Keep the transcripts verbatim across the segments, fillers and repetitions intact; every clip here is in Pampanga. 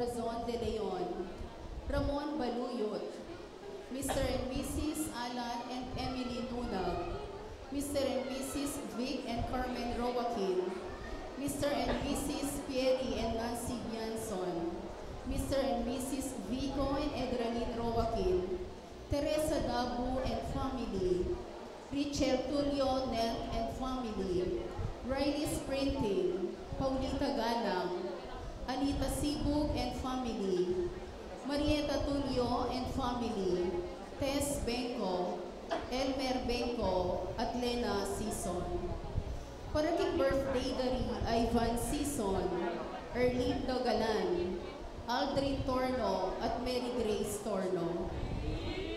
Corazon de Leon, Ramon Baluyot, Mister and Missus Alan and Emily Nunag, Mister and Missus Vic and Carmen Roaquin, Mister and Missus Pierre and Nancy Bianson, Mister and Missus Vico and Edralyn Roaquin, Teresa Dabu and family, Richel Tulio Nel and family, Riley Sprinting, Paulita Galang, Anita Sibug and family, Marieta Tulio and family, Tess Bengco, Elmer Bengco, at Lena Sison. Para king birthday da ri Ivan Sison, Erlinda Galan, Aldrin Torno, at Mary Grace Torno.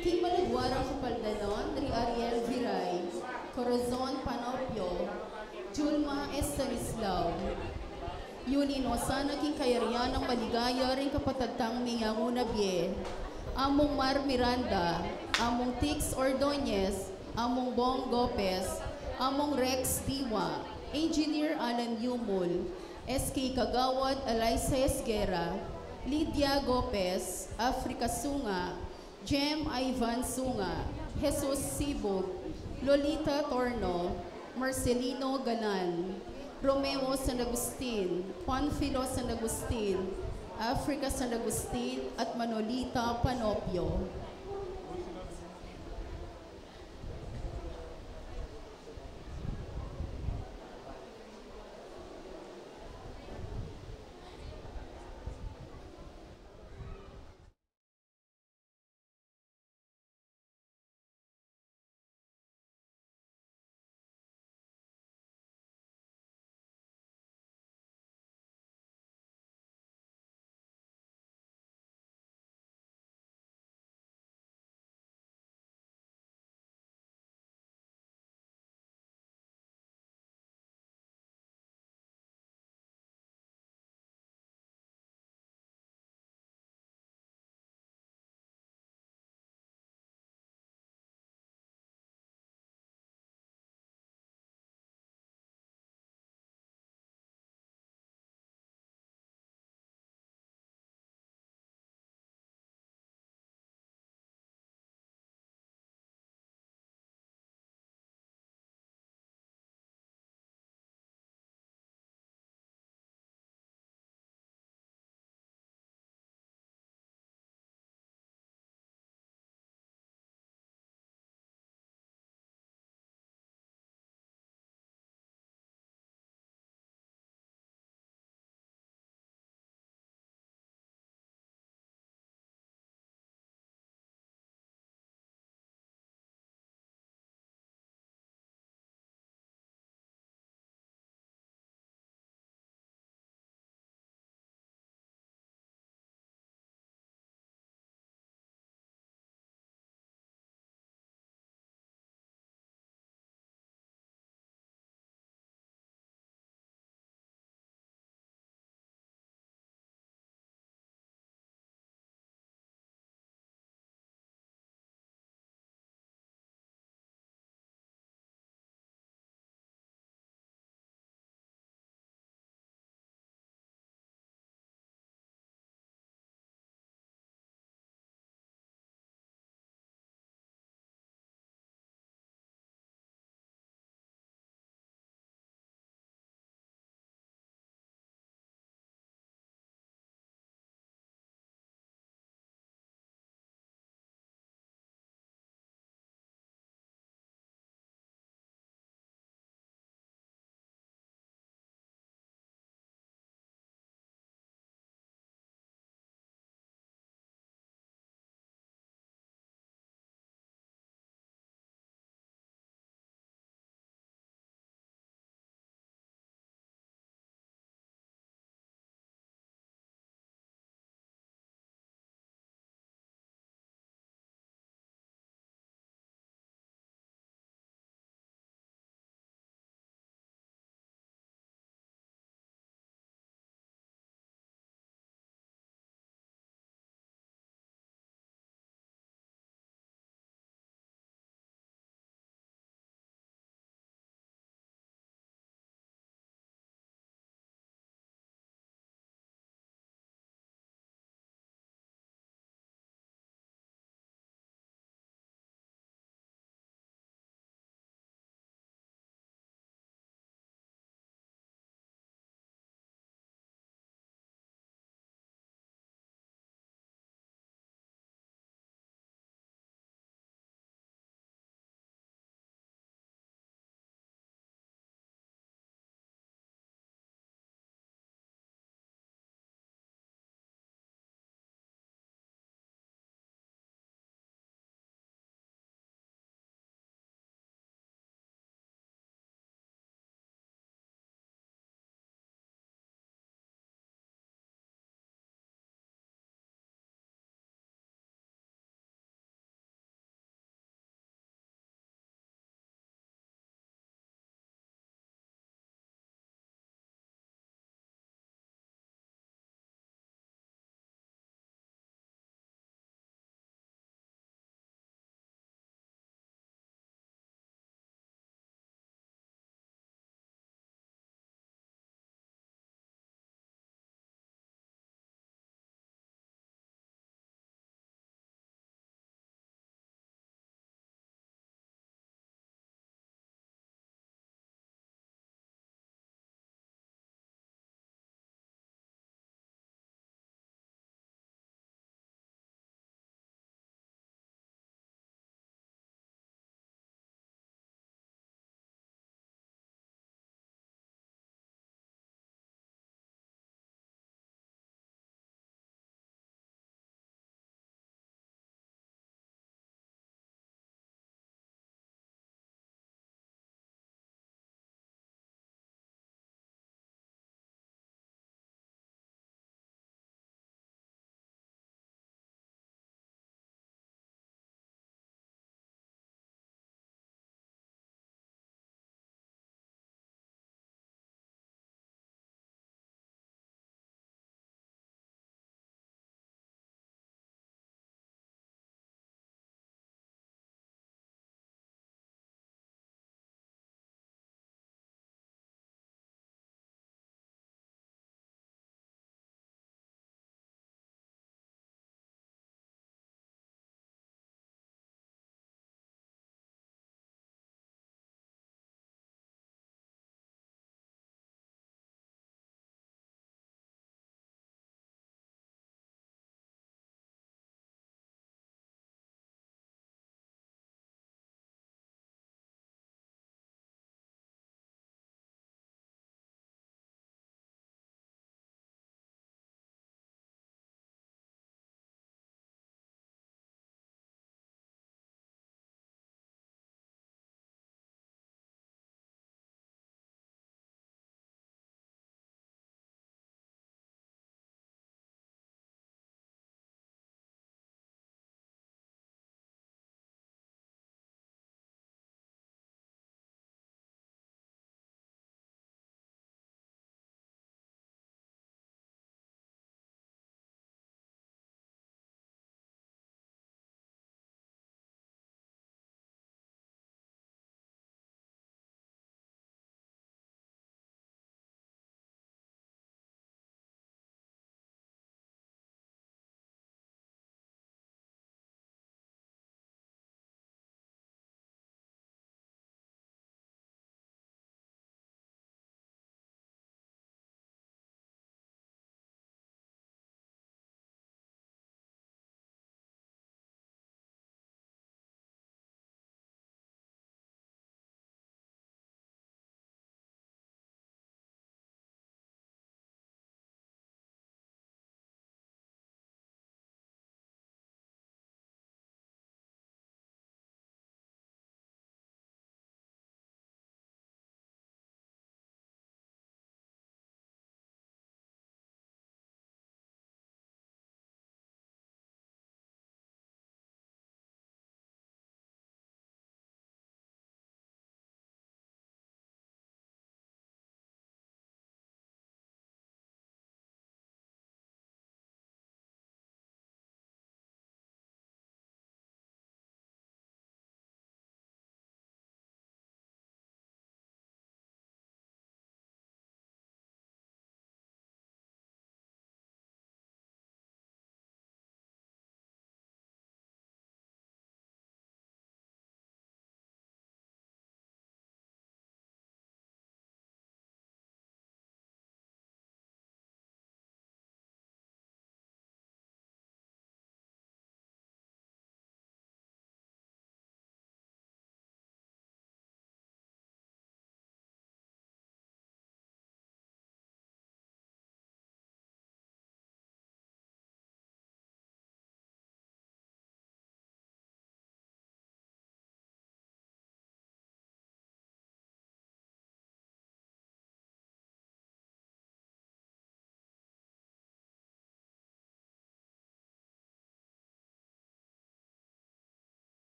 King malugwa rang kapaldanan ri Ariel Viray, Corazon Panopio, Julma Estanislao. Yuli no sana king kayarian nang maligaya ring kapatad tang menguna bie, Among Mar Miranda, Among Tix Ordonez, Among Bong Gopez, Among Rex Diwa, Engineer Alan Yumul, S K Kagawad, Eliza Esguerra, Lydia Gopez, Africa Sunga, Jem Ivan Sunga, Jesus Sibug, Lolita Torno, Marcelino Galan, Romeo San Agustin, Panfilo San Agustin, Africa San Agustin, at Manolita Panopio.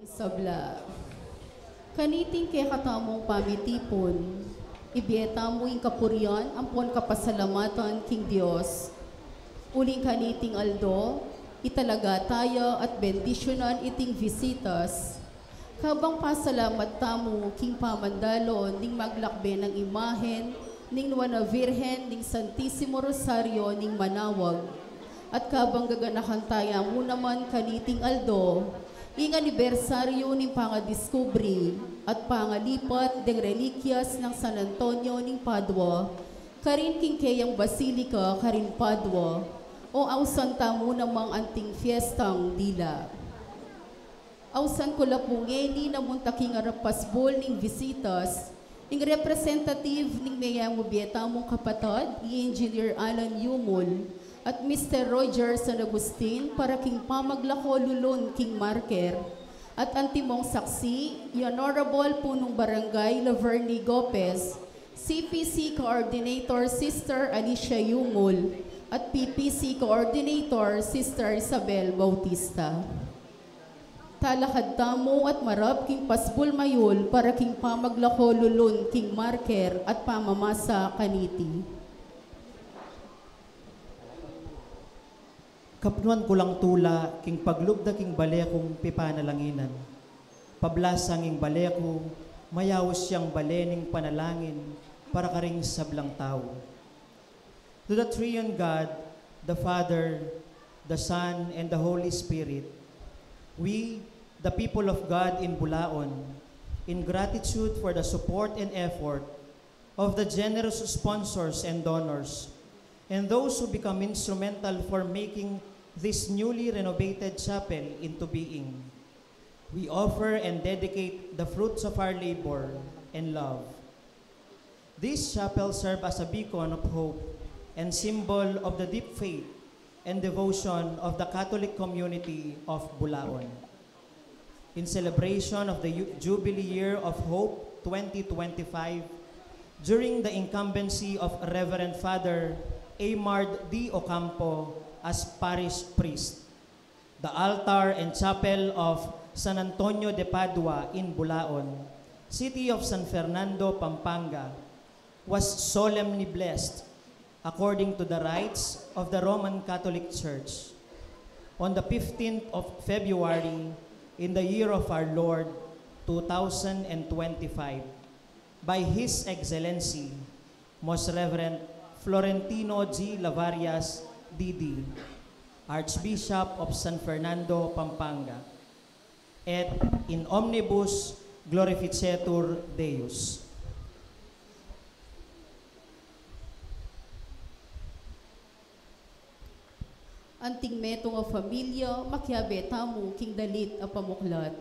Sabla. Kaniting kekatamung pamitipun, ibie tamu ing kapurian ampon kapasalamatan king Dios. Uling kaniting aldo, italaga taya at bendisyunan iting visitas. Kabang pasalamat tamu king pamandalon ning maglakbe nang imahen ning Nuan a Virgen ning Santisimo Rosario ning Manawag. At kabang gaganakan taya mu naman kaniting aldo, ing anibersaryu ning pangadiskubre at pangalipat deng relikias nang San Antonio ning Padua, karin king keyang basilika karin Padua, o ausan tamu namang anting fiestang dila. Ausan ku la pu ngeni na munta king arap pasbul ning visitas, ing representative ning meyamu bie tamung kapatad, i Engineer Alan Yumul, at Mister Roger San Agustin para king pamaglako lulun king marker, at antimong saksi, i Honorable Punong Barangay Laverne Gopez, C P C Coordinator Sister Alicia Yumul, at P P C Coordinator Sister Isabel Bautista. Talakad tamu at marap king pasbul mayul para king pamaglako lulun king marker at pamamasa kaniti. Kapnuan ku lang tula king paglub da king bale kung pipanalanginan. Pablasang ing bale ku, mayaus yang bale ning panalangin para karing sablang tau. To the triune God, the Father, the Son, and the Holy Spirit, we, the people of God in Bulaon, in gratitude for the support and effort of the generous sponsors and donors, and those who become instrumental for making this newly renovated chapel into being, we offer and dedicate the fruits of our labor and love. This chapel serve as a beacon of hope and symbol of the deep faith and devotion of the Catholic community of Bulaon. In celebration of the Ju-, Jubilee Year of Hope twenty twenty-five, during the incumbency of Reverend Father Amard D. Ocampo as parish priest, the altar and chapel of San Antonio de Padua in Bulaon, city of San Fernando, Pampanga, was solemnly blessed according to the rites of the Roman Catholic Church on the fifteenth of February in the year of our Lord two thousand and twenty-five by His Excellency Most Reverend Florentino G. Lavarias, D D, Archbishop of San Fernando, Pampanga, et in omnibus glorificetur Deus. Anting metung a familia, makiabe tamu king dalit a pamuklat.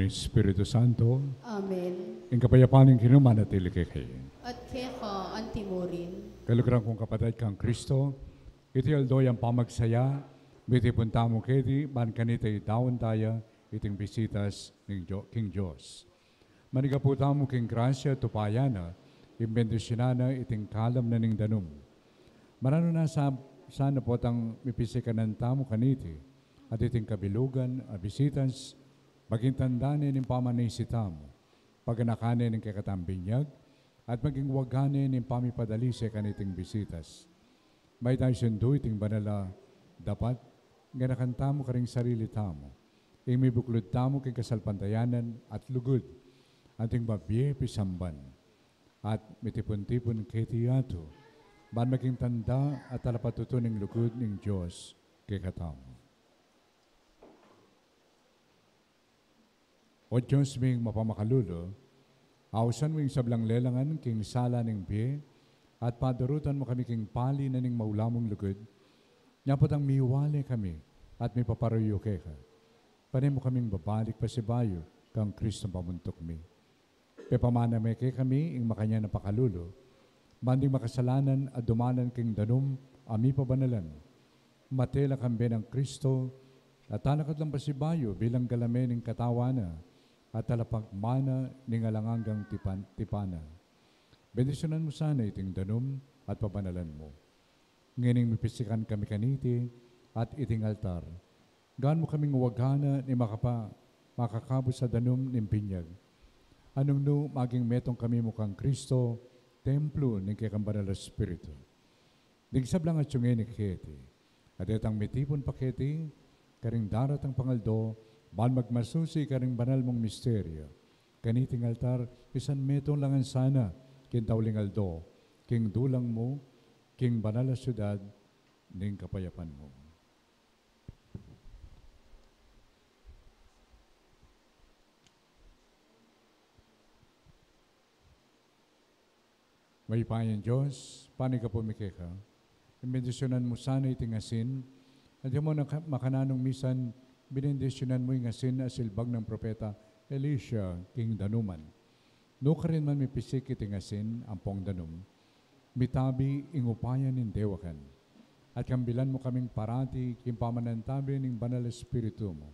Espiritu Santo. Amen. Ing kapayapan ning Ginu manatili kekayu. At keka antimurin. Kaluguran kung kapatad kang Kristo, iti aldo yang pamagsaya, mitipun tamu keti, ban kanita idaun taya iting bisitas ning Dio-, king Dios. Manigapu tamu king grasya at upaya na, ing bendisyunan na iting kalam na ning danum. Maranu na sa-, sana potang mipisikanan tamu kaniti, at iting kabilugan a bisitas, maging tanda ne ning pamanisi tamu, paganakan ne ning kekatang binyag, at maging waga ne ning pamipadalise kaniting bisitas. Mayta ing sundu iting banal a dapat, ganakan tamu karing sarili tamu, ing mibuklud tamu king kasalpantayanan at lugud, anting mabie pisamban, at mitipun-tipun keti yatu, ban maging tanda at talapatutu ning lugud ning Dios kekatamu. O Dios ming mapamakalulu, ausan mu ing sablang lelangan king sala ning bie, at padarutan mu kami king pali na ning maulamun mung lugud, nyaputang miwale kami at mipaparuyu keka. Pane mu kaming babalik pasibayu kang Kristong pamuntuk mi. Pepamana me kekami ing makanyan a pakalulu, ban ding makasalanan a dumalan king danum a mipabanalan, matela kambe nang Kristo, at talakad lang pasibayu bilang galame ning katawan na, at talapagmana ning alang anggang tipan-, tipan na. Bendisyunan mu sana iting danum at pabanalan mu. Ngening mipisikan kami kaniti at iting altar, gaan mu kaming waga na ning makapa-, makakabus a danum ning binyag, a nung nu maging metung kami mu kang Kristo, templo ning kekang Banal a Espiritu. Ding sablang atsu ngeni keti, at detang mitipun pa keti karing daratang pang aldo, ban magmasusi karing banal mung misteryu, kaniting altar, misan metung la ngan sana king dauling aldo, king dulang mu, king banal a siudad ning kapayapan mu. Mayupayang Dios, panigapu mi keka. Bendisyunan mu sana iting asin, at ing makananu nung misan, bendisyunan mu ing asin a silbag nang propeta Elisha king danuman. Nukarin man mipisik iting asin ampong danum, mitabi ing upaya ning dewakan, at kambilan mu kaming parati king pamanantabi ning Banal a Espiritu mu.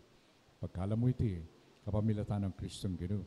Pagkalam mu iti kapamilatan nang Kristong Ginu.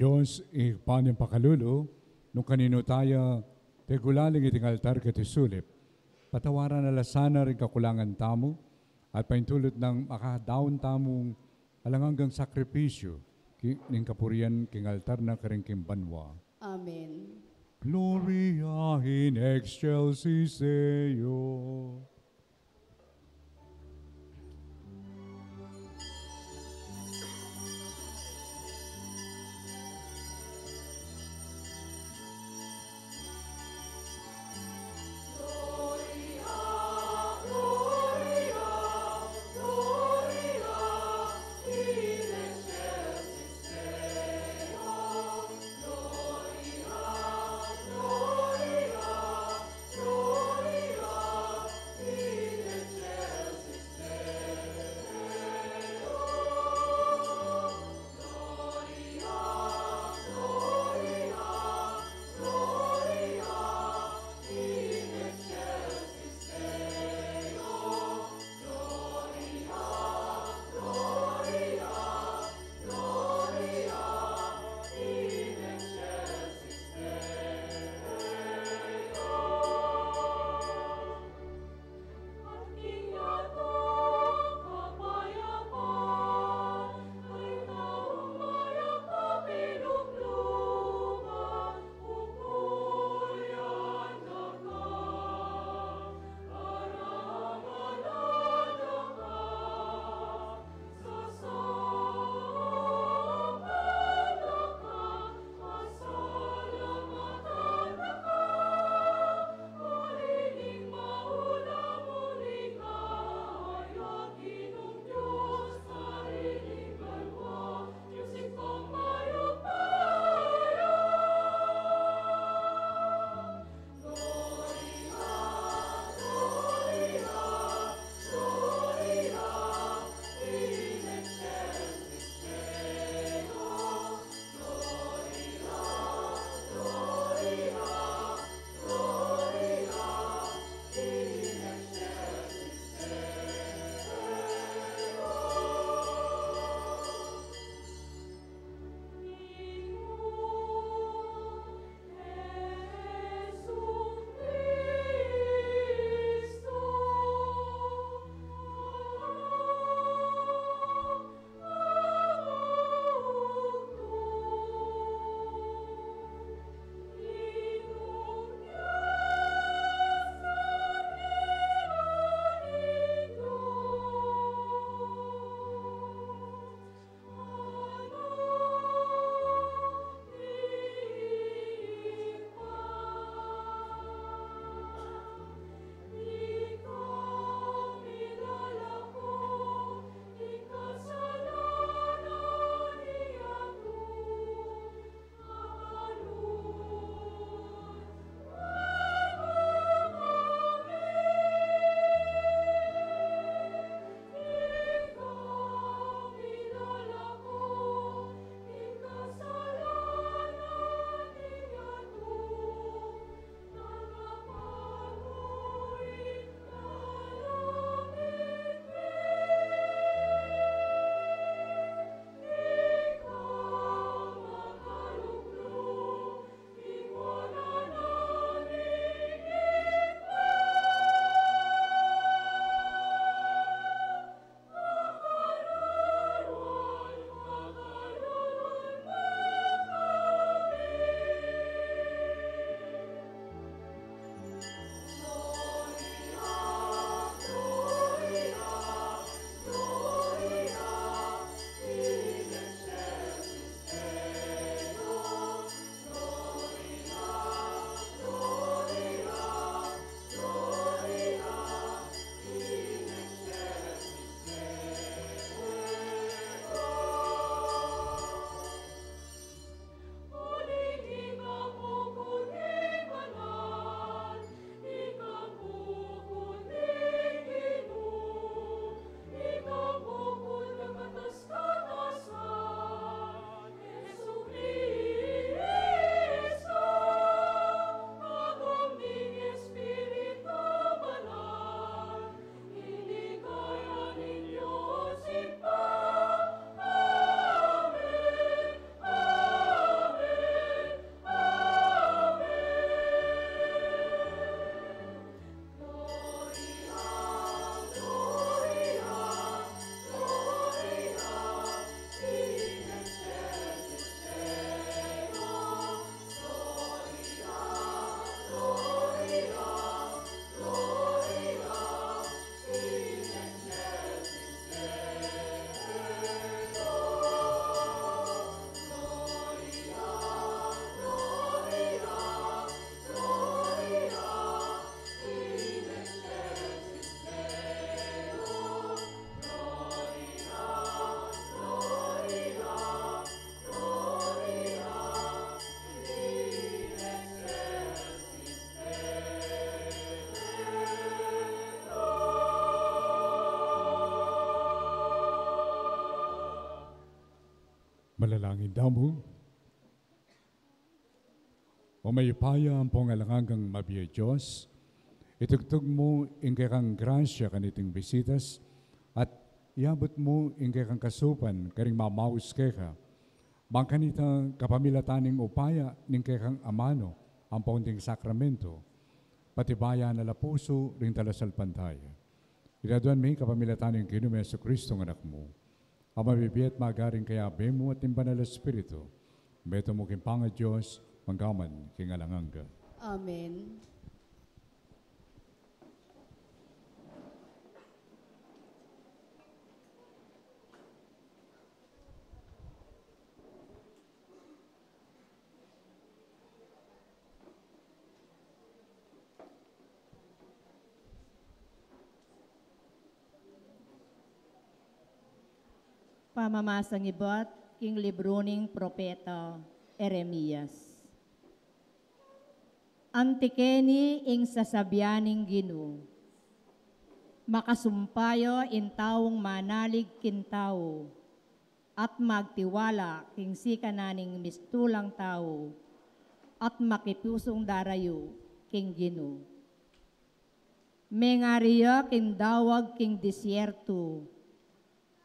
Dios, Ibpa ning pakalulu, nung kaninu taya tegulaling iting altar keti sulip, patawaran na la sana ring kakulangan tamu, at paintulot nang makadaun tamung alang anggang sakripisyu, ki-, ning kapurian king altar na karing king banua. Amen. Gloria in excelsis Deo. Manalangin tamu. O mayupaya ampong alang anggang mabie Dios, itugtug mu ing kekang grasya kaniting bisitas, at iabut mu ing kekang kasupan karing mamaus keka. Bang kanita kapamilatan ning upaya ning kekang amanu ampong ding sakramento, patibayan na la pusu ring talasalpantaya. Iti aduan mi kapamilatan ning Ginu ming Jesucristo, Anak mu, a mabibie at magaring kayabe mu at ning Banal a Espiritu, metung mu king pangaDios, mangga man king alang angga. Amen. Pamamasang ibat king libru ning propeta Jeremias. Anti keni ing sasabian ning Ginu: Makasumpa ya ing taung manalig king tau, at magtiwala king sikanan ning mistulang tau, at makipusung darayu king Ginu. Mengari ya king dawag king desierto,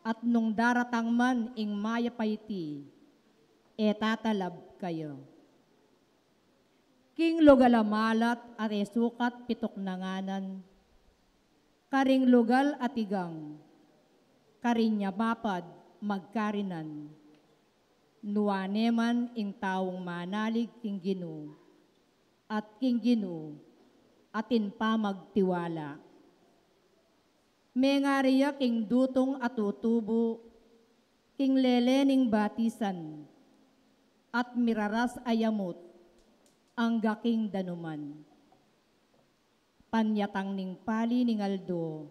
at nung daratang man ing mayap a iti, e tatalab kaya. King lugal a malat at e sukat pituknanganan, karing lugal a tigang, karin ya mapad magkarinan. Nuan ne man ing taung manalig king Ginu, at king Ginu atin pamagtiwala. Mengari ya king dutung a tutubu, king lele ning batisan, at miraras a yamut angga king danuman. Panyatang ning pali ning aldo,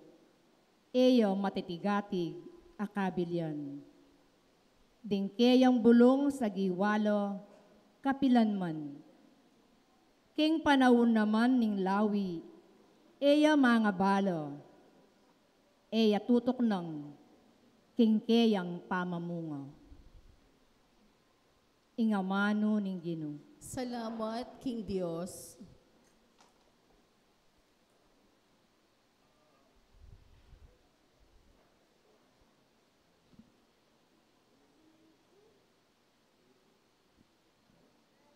e ya matitigatig a kabilian. Ding keyang bulung sagiwa la kapilan man. King panaun naman ning lawi, e ya mangabala, e ya tutuknang king keyang pamamunga. Ing amanu ning Ginu. Salamat king Dios.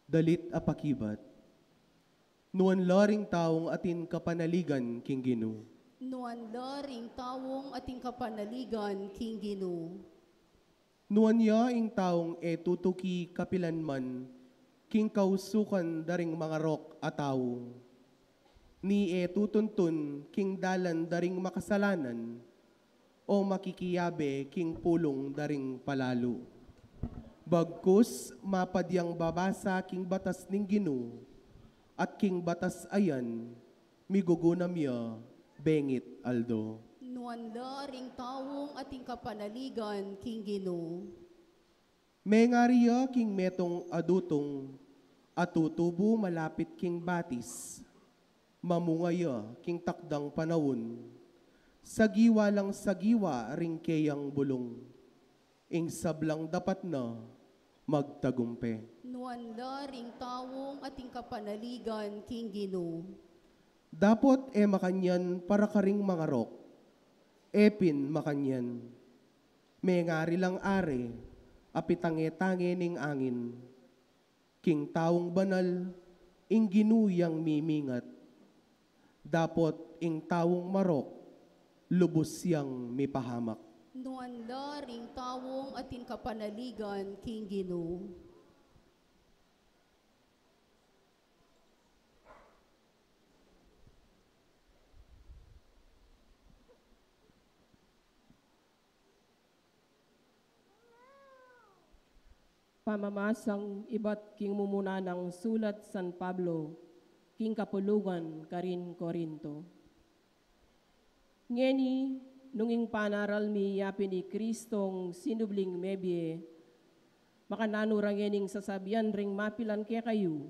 Dalit a pakibat. Nuan la ring taung atin kapanaligan king Ginu. Nuan la ring taung atin kapanaligan king Ginu. Nuan ya ing taung e tutuki kapilan man king kausukan da ring mangarok a tau, ni e tutuntun king dalan da ring makasalanan, o makikiyabe king pulung da ring palalu. Bagkus mapad yang babasa king batas ning Ginu, at king batas a yan migugunam ya bengit aldo. Nuan la ring taung atin kapanaligan king Ginu. Mengari ya king metung a dutung a tutubu malapit king batis, mamunga ya king takdang panaun, sagiwa lang sagiwa ring keyang bulung. Ing sablang dapat na magtagumpe. Nuan la ring taung atin kapanaligan king Ginu. Dapot e makanyan para karing mangarok, e pin makanyan. Mengari lang are a pitange-tange ning angin. King taung banal, ing Ginu yang mimingat. Dapot ing taung marok, lubus yang mipahamak. Nuan la ring taung atin kapanaligan king Ginu. Pamamasang ibat king mumuna nang sulat San Pablo king kapulungan karin Corinto. Ngeni, nung ing panaral mi yapin i Kristong sinubling mebie, makananu ra ngening sasabian ring mapilan kekayu,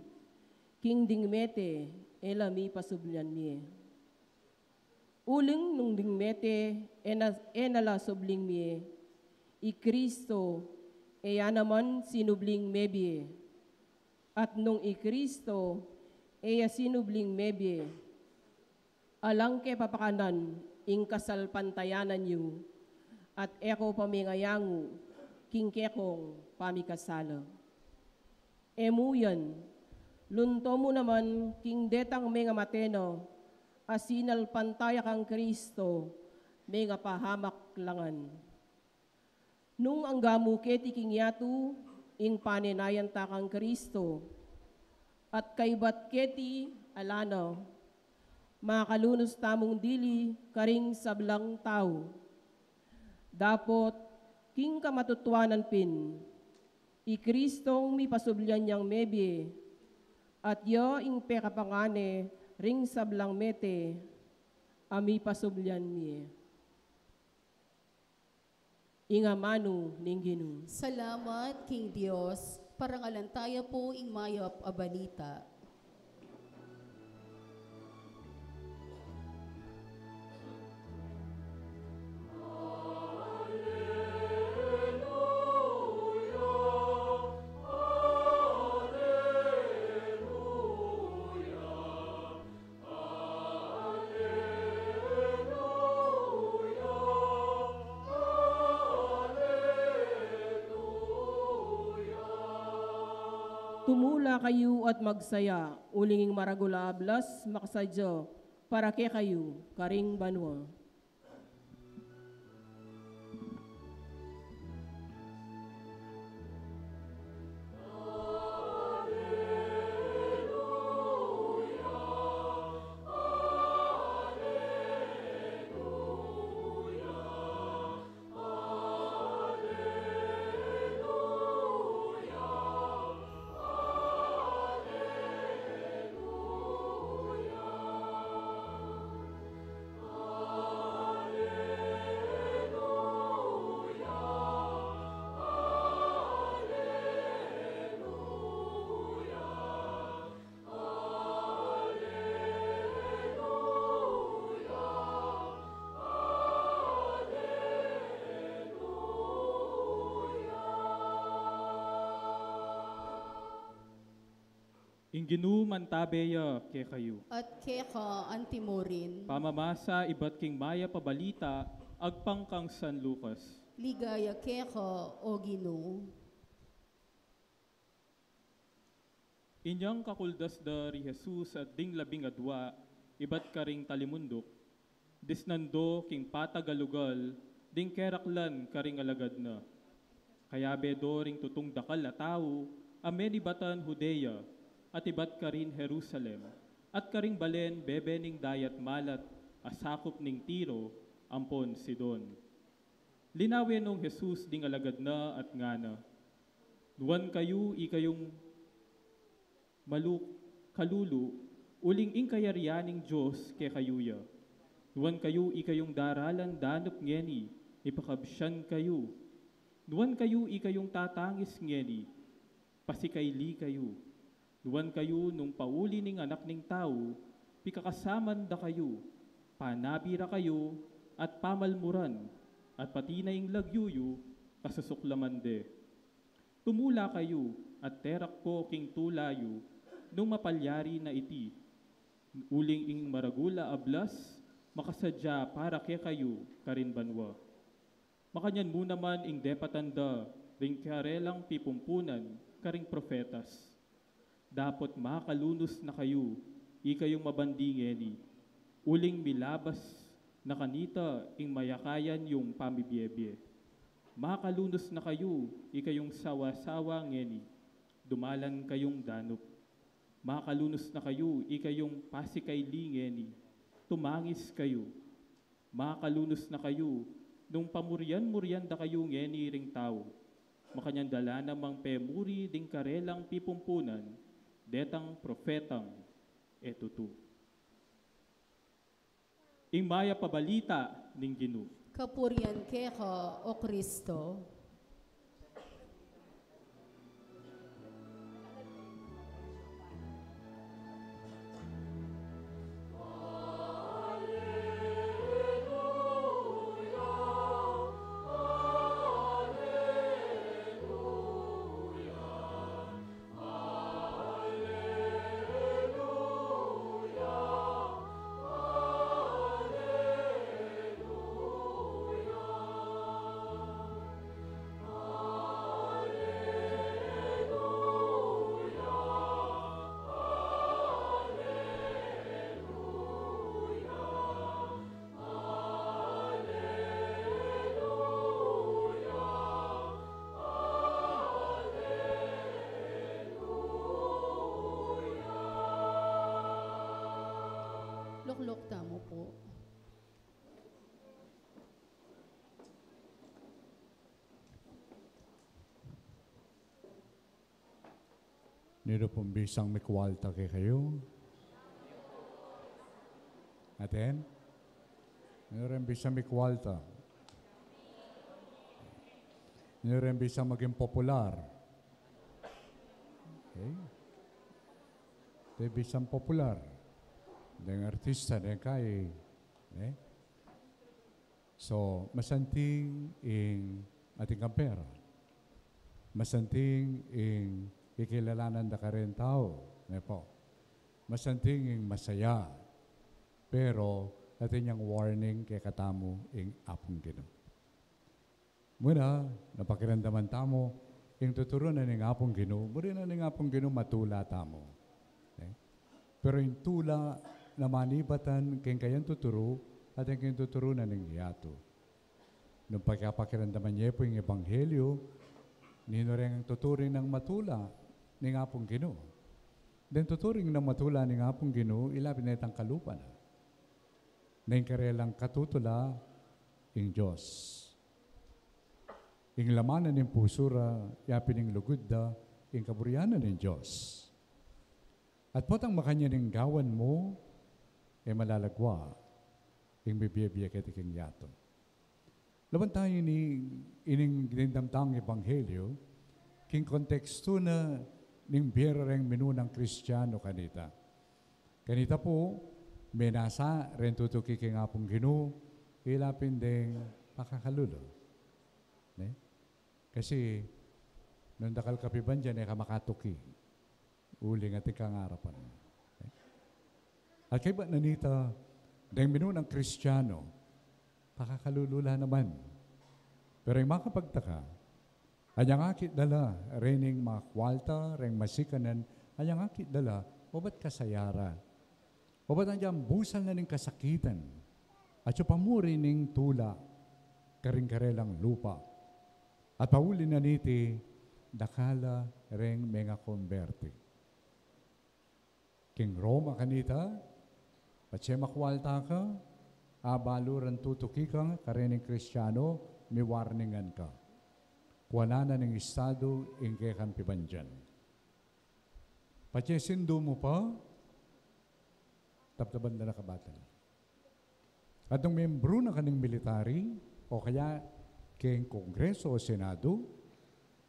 king ding mete e la mi pasublian mie. Uling nung ding mete e na, e na la subling mie, i Kristo e ya naman sinubling mebie. At nung i Kristo e ya sinubling mebie, alang ke papakanan ing kasalpantayanan yu, at e ko pa mengayangu king kekong pamikasala. E mu yan, lunto mu naman king detang mengamate na a sinalpantaya kang Kristo, mengapahamak la ngan. Nung angga mu keti king yatu ing panenayan ta kang Kristo, at kaybat keti ala na, makalunus tamung dili karing sablang tau. Dapot king kamatutuanan pin, i Kristong mipasublian yang mebie, at ya ing pekapangane ring sablang mete a mipasublian mie. Ing amanu ning Ginu. Salamat king Dios. Parangalan taya pu ing mayap a balita. Tumula kayu at magsaya, uling ing maragul a ablas makasadya para kekayu karing banua. Ing Ginu mantabe ya kekayu. At keka antimurin. Pamamasa ibat king mayap a balita agpang kang San Lucas. Ligaya keka, O Ginu. Inyang kakuldas da ri Jesus at ding labing adua ibat karing talimunduk, disnan do king patagalugal ding keraklan karing alagad na. Kayabe do ring tutung dakal a tau a menibatan Judea at ibat karin Jerusalem at karing balen bebe ning dayat malat a sakup ning Tiro ampon Sidon. Linawe nong Jesus ding alagad na at ngana, "Nuan kayu ikayung malu-, kalulu, uling ing kayarian ning Dios kekayu ya. Nuan kayu ikayung daralan danup ngeni, mipakabsian kayu. Nuan kayu ikayung tatangis ngeni, pasikaili kayu. Nuan kayu nung pauli ning Anak ning Tau, pikakasaman da kayu, panabi ra kayu, at pamalmuran, at pati na ing lagyu yu, kasusuklaman de. Tumula kayu, at terak ko king tula yu, nung mapalyari na iti. Uling ing maragul a ablas, makasadya para kekayu karin banua." Makanyan mu naman ing depatan da ring karelang pipumpunan karing propetas, "Dapot makalunus na kayu, ikayung mabandi ngeni, uling milabas na kanita ing mayakayan yung pamibiebie. Makalunus na kayu, ikayung sawa-sawa ngeni, dumalan kayung danup. Makalunus na kayu, ikayung pasikaili ngeni, tumangis kayu. Makalunus na kayu, nung pamurian-murian da kayu ngeni ring tau." Makanyan da la namang pemuri ding karelang pipumpunan detang propetang e tutu. Ing mayap a balita ning Ginu. Kapurian keka, O Kristo. Tamu po. Ninu pung bisang mikwalta kekayu? Atin? Ninu ring bisang mikwalta? Ninu ring bisang maging popular? Okay. Te bisang popular. Deng artista, deng kai, eh? So, masanting ing atin kang pera. Masanting ing ikilalanan da kareng tau, ne po? Masanting ing masaya. Pero, atin yang warning kekatamu ing Apung Ginu. Muna, napakiramdaman tamu, ing tuturu na ning Apung Ginu, buri na ning Apung Ginu matula tamu. Eh? Pero ing tula na manibatan keng kayang tuturu, atin keng tuturu na ning yatu. Nung pagpakiramdaman ye pu ing ebanghelyo, ninu reng tuturing nang matula ning Apung Ginu. Deng tuturing nang matula ning Apung Ginu, ila pin detang kalupa na. Neng karelang katutula ing Dios. Ing laman na ning pusu ra, yapin ing lugud da, ing kaburian na ning Dios. At potang makanyan ing gawan mu, e malalagwa ing mibie-bie keti king yatu. Lawan tayu ini, ining dimdam tang ebanghelyo, king kontekstu na ning bie reng minunang Kristiano kanita. Kanita pu, menasa reng tutuki king Apung Ginu, ila pin deng pakakalulu. Ne? Kasi, nung dakal ka pibandian, e ka makatuki. Uling atin kang arapan. At kaybat na nita, deng minunang Kristiano, pakakalulu la naman. Pero ing makapagtaka, anyang akit da la, reng makwalta, reng masikanan, anyang akit da la, obat kasaya ra. Obat anyang busal na ning kasakitan. At yung pamuri ning tula, karing karelang lupa. At pauli na niti, dakal la reng mengakomberti. King Roma kanita, patse makwalta ka, abalu reng tutuki ka, kareng Kristiano, miwarningan ka. Kuanan na ning estadu ing kekang pibandian. Patse sindu mu pa, tabtaban da na kabatal. At nung membru na ka ning military, o kaya keng Kongreso o Senado,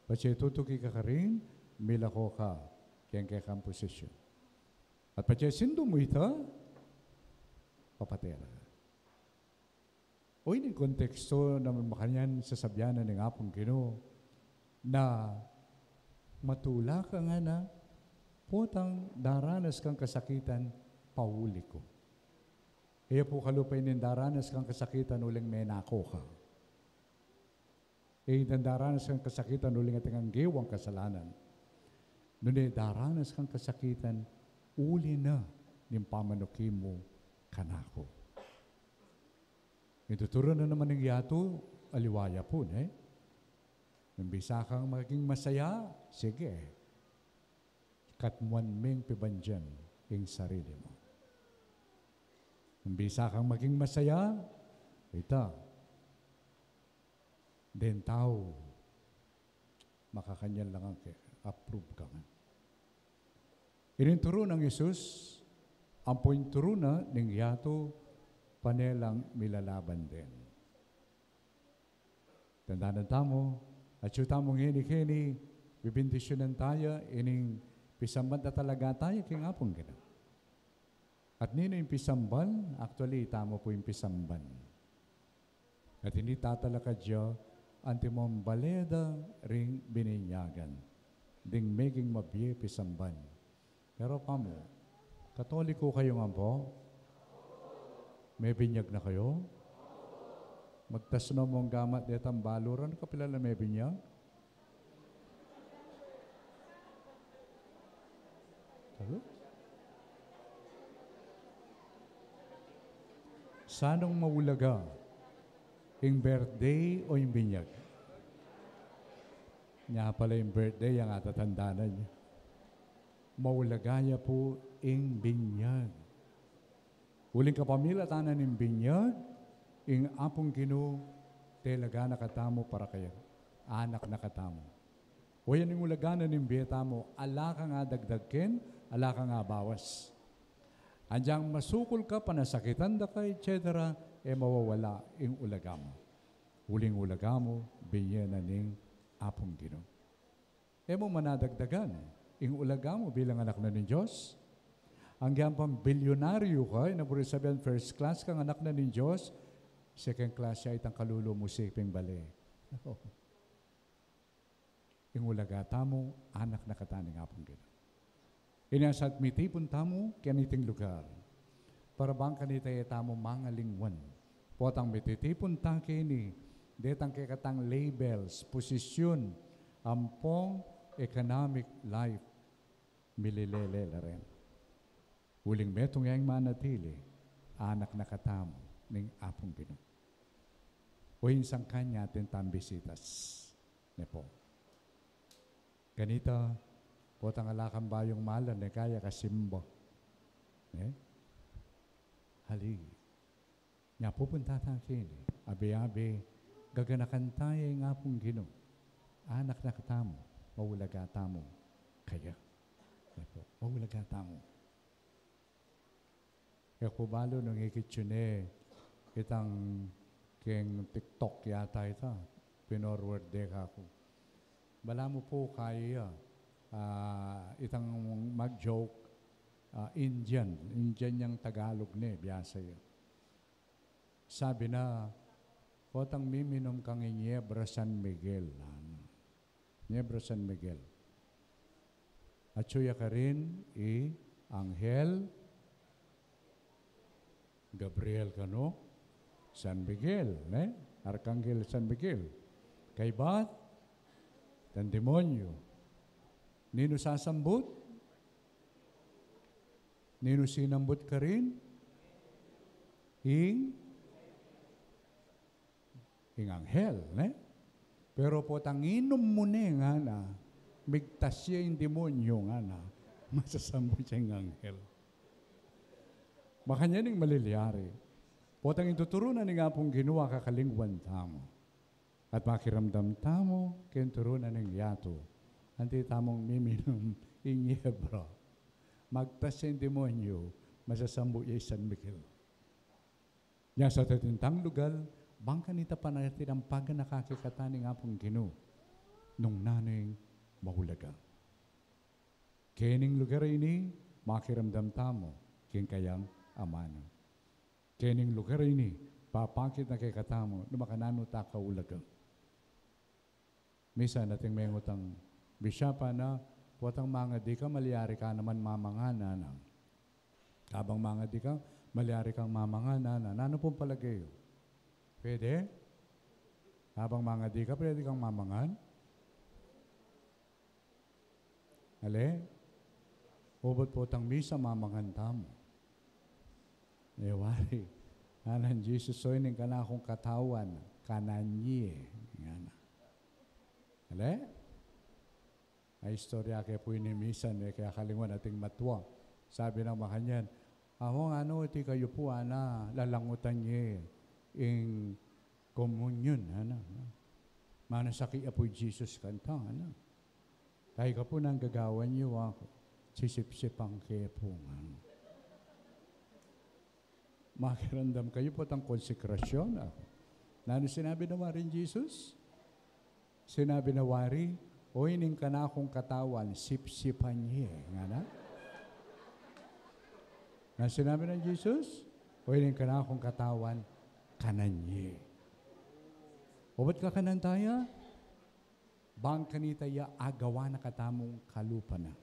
patse tutuki ka karin, milako ka keng kekang posisyon. At patse sindu mu ita, papate ra ka. O ining konteksto na makanyan sasabian na ning Apung Ginu na matula ka ngana, potang daranas kang kasakitan, pauli ku. E ya pu kalupa ining daranas kang kasakitan uling menako ka. E itang daranas kang kasakitan uling atin kang gewang kasalanan. Nune daranas kang kasakitan uli na ning pamanuki mu kanaku. Ing tuturu na naman ning yatu, aliwa ya pu, ne? Nung bisa kang maging masaya, sige. Katmuan meng pibandian ing sarili mu. Nung bisa kang maging masaya, ita, deng tau, makakanyan la ngan ke, approve ka ngan. Ining turu nang Jesus, ampo ing turu na ning yatu, pane lang milalaban den. Tandanan tamu, atyu tamu ngeni keni, bibindisyunan taya, ining pisamban da talaga taya king Apung Ginu. At ninu ing pisamban, actually, tamu pu ing pisamban. At ini tatalakad ya, antimong bale da ring bininyagan. Ding meging mabie pisamban. Pero pamu, Katoliko kayu ngan pu? Mebinyag na kayu? Magtas no mung gamat detang balu rang kapilala mebinyag? Sabi? Sanung maulaga, ing birthday o ing binyag? Nya pala ing birthday yang atatandanan yu. Maulaga ya pu ing binyag. Uling kapamilatan na ning binyag, ing Apung Ginu, talaga na katamu para kaya. Anak na katamu. Oyan ing ulaga na ning bie tamu, ala kang adagdag ken, ala kang abawas. Anyang masukul ka, panasakitan da ka, et cetera, e mawawala ing ulaga mu. Uling ulaga mu, binye na ning Apung Ginu. E mu manadagdagan ing ulaga mu bilang anak na ning Dios. Anggang pang bilyonaryo ka, ing buri sabian first class kang anak na ning Dios, second class ya itang kalulu mu siping bale. Ing ulaga tamu, anak na kata ning Apung Ginu. Inya sa mitipun tamu kaniting lugar, para bang kanita e tamu mangalingwan. Potang mititipun ta keni, detang kekatang labels, posisyon, ampong economic life, mililele la rin. Uling metung yang manatili, anak na katamu ning Apung Ginu. O insang kanya atin tang bisitas, ne pu. Kanita, potang ala kang bayung malan, e kaya ka simba. Ne? Hali. Nya pupunta ta keni, abe-abe, gaganakan ta ya ing Apung Ginu. Anak na katamu, maulaga tamu kaya. Ne pu, maulaga tamu. E ku balu nung ikit yu ne, itang keng TikTok yata ita, pinorward de kaku. Balamu pu kaya, ah, itang mag-joke, ah, Indian, Indian yang Tagalog ne, biasa ya. Sabi na, "Potang miminum kang inyebra San Miguel," nanu. Inyebra San Miguel. Atyu ya karin i Anghel Gabriel kanu San Miguel, ne? Arkanghel San Miguel. Kaybat, itang demonyo. Ninu sasambut? Ninu sinambut karin? Ing, ing anghel, ne? Pero potang inum mu ne ngana, migtas ya ing demonyo ngana, masasambut ya ing anghel. Makanyan ing malilyari. Potang ing tuturu na ning Apung Ginu, kakalingwan tamu. At makiramdam tamu keng turu na ning yatu. Anti tamung miminum inyebra. Magtas ya ing demonyo, masasambut ya i San Miguel. Nya sa tatintang lugal, bang kanita panatili nang paganaka kekata ning Apung Ginu, nung nanu ing maulaga. Kening lugar a ini, makiramdam tamu keng kayang amanu. Kening lugar a ini, papakit na kekatamu nung makananu ta kaulaga. Misan ating mengut ing bisyapan na, "Potang mangadi ka, malyari ka naman mamangan," nanu. "Kabang mangadi ka, malyari kang mamangan," nanu. Nanu pung palage yu? Pwede? Kabang mangadi ka, pwede kang mamangan? Ale? Obat potang misa mamangan tamu. E wari, nganang Jesus, "Oyni ing kanakung katawan, kanan ye," ngana. Ale? Ay istorya ke pu ini misan, e kaya kalingwan ating matua. Sabi nang makanyan, "Among ano, iti kayu pu, ana, lalangutan ye ing komunyon, ana. Manasakit ya pu i Jesus kanta, ana. Kaya ka pu nang gagawan yu, aku, sisipsipan ke pu," ngana. Makiramdam kayu potang konsekrasyon, aku. Nanu sinabi na wari ning Jesus? Sinabi na wari, "Oyni ing kanakung katawan, sipsipan ye," ngana. Nanu sinabi nang Jesus? "Oyni ing kanakung katawan, kanan ye." Obat kakanan ta ya? Bang kanita ya agawa na katamung kalupa na.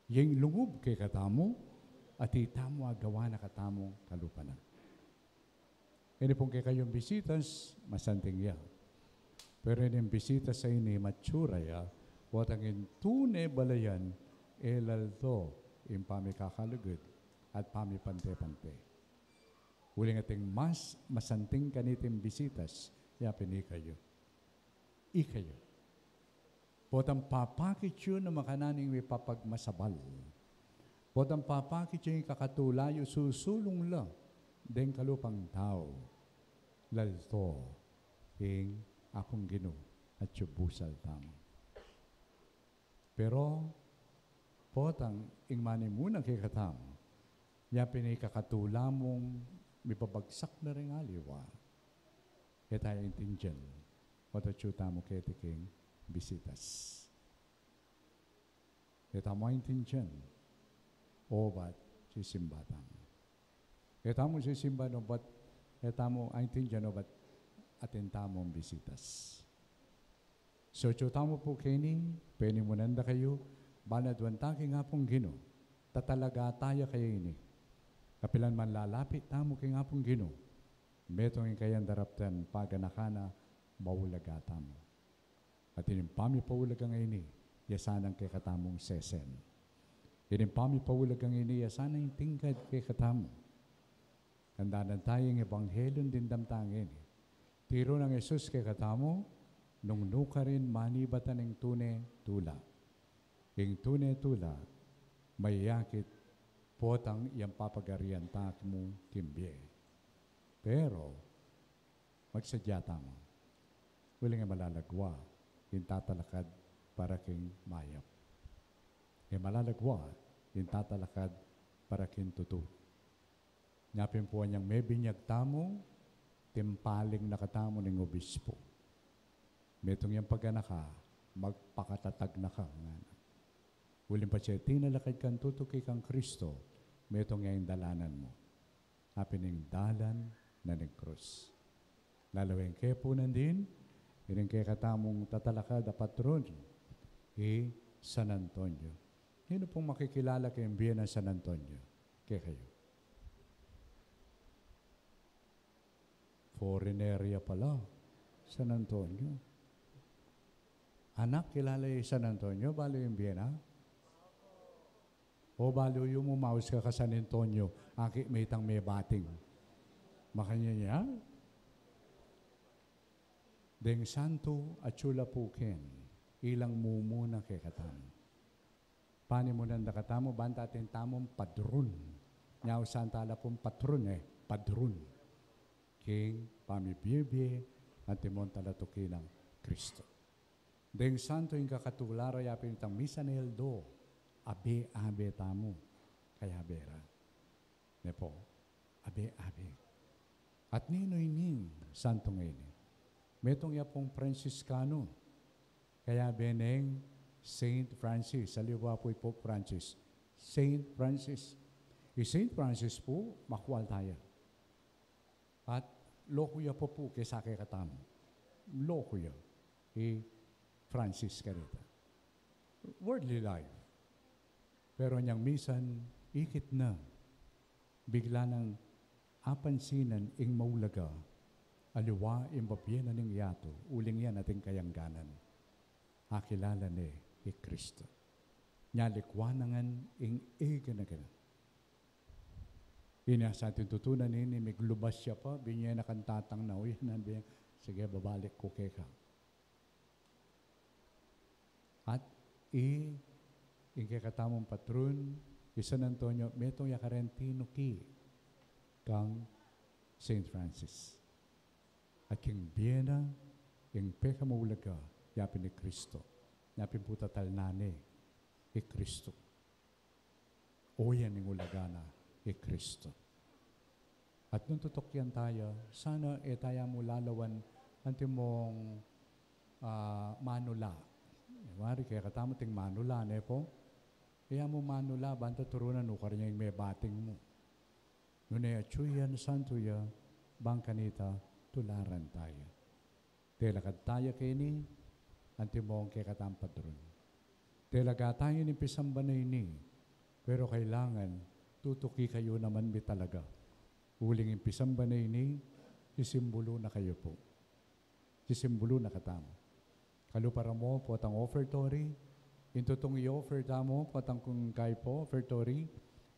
Ing lungub kekatamu, at itamu agawa na katamung kalupa na. Ini pung kekayung bisitas, masanting ya. Pero ining bisitas a ini, matsura ya, potang ing tune balayan, e laldo ing pamikakalugud at pamipante-pante. Uling ating mas masanting kaniting bisitas, ya pin ikayu. Ikayu. Potang papakit yu na makananu ing mipapagmasabal. Potang papakit ya ing kakatula yu, susulung la deng kalupang tau. Lalto ing Apung Ginu at yubusal tamu. Pero potang ing manimuna kekatamu, ya pin ing kakatula mung mibabagsak na ring aliwa. E taya intindian, o atyu tamu keti king bisitas. E tamu aintindian, obat sisimba tamu. E tamu sisimba, obat, e tamu aintindian, obat atin tamung bisitas. So, atyu tamu pu keni, penimunan da kayu, ban aduan ta king Apung Ginu, tatalaga taya kaya ini. Kapilan man lalapit tamu king Apung Ginu, metung ing kayang daraptan paganakan na maulaga tamu. At ining pamipaulaga ngeni, ya sanang kekatamung sesen. Ining pamipaulaga ngeni, ya sanang tingkad kekatamu. Kandanan taya ing ebanghelyu ning damdam ngeni. Tiru nang Jesus kekatamu, nung nukarin manibatan ing tune tula. Ing tune tula, mayakit potang yang papagarian ta mu king bie. Pero, magsadya tamu. Uling e malalagwa ing tatalakad para king mayap. E malalagwa ing tatalakad para king tutu. Nya pin pu anyang mebinyag tamu, timpaling na katamu ning obispo. Metung yang paganaka, magpakatatag na ka, ngana. Uling patse tinalakad kang tutuki kang Kristo, metung ya ing dalanan mu. Apin ing dalan na ning krus. Lalawen ke pu nandin, ining kekatamung tatalakad a patron, i San Antonio. Ninu pung makikilala king bie nang San Antonio? Kekayu. Foreigner ya pala, San Antonio. Anak, kilala i San Antonio, balu ing bie na? O balu yu mumaus ka ka San Antonio, aki me itang mebating. Makanyan ya, deng santu atyu la pu ken, ilang mumuna kekatamu. Panimunan da katamu, ban atin tamung padrun. Nya usan tala pung patron e, padrun. King pamibie-bie, antimong talatuki nang Kristo. Deng santu ing kakatula ra, yapin itang misan aldo, abe-abe tamu, kayabe ra. Ne pu, abe-abe. At ninu ining santu ngeni? Metung ya pung Franciscano, kayabe neng Saint Francis, aliwa pu i Pope Francis, Saint Francis. I Saint Francis pu, makwal taya. At loku ya pa pu kesa kekatamu. Loku ya i Francis kanita. Worldly life. Pero nyang misan, ikit na, bigla nang apansinan ing maulaga, aliwa ing babie na ning yatu, uling yan ating kayangganan. Akilala ne i Kristo. Nya likwan na ngan ing igana-gana. Inya sa atin tutunan ini, miglubas ya pa, binye na kang tatang na, uy, nan, binye, sige, babalik ku keka. At i, ing kekatamung patron, i San Antonio, metung ya karen tinuki kang Saint Francis. At king bie na, ing pekamaulaga, yapin i Kristo. Yapin pu tatalnan ne i Kristo. O yan ing ulaga na i Kristo. At nung tutukian taya, sana e taya mu lalawan antimong, ah, manula. E, wari kekatamu ating manula, ne pu? E ya mu manula, ban ta turunan, nukar ya ing mebating mu. Nune atyu ya, santu ya, bang kanita tularan taya. Telakad taya keni, antimong kekatang padron. Telaga taya ning pisamban a ini, pero kailangan tutuki kayu naman mi talaga. Uling ing pisamban a ini, sisimbulu na kayu pu. Sisimbulu na katamu. Kalupa ra mu, potang offertory, ing tutung i-offer tamu, potang kung kaipo, offertory,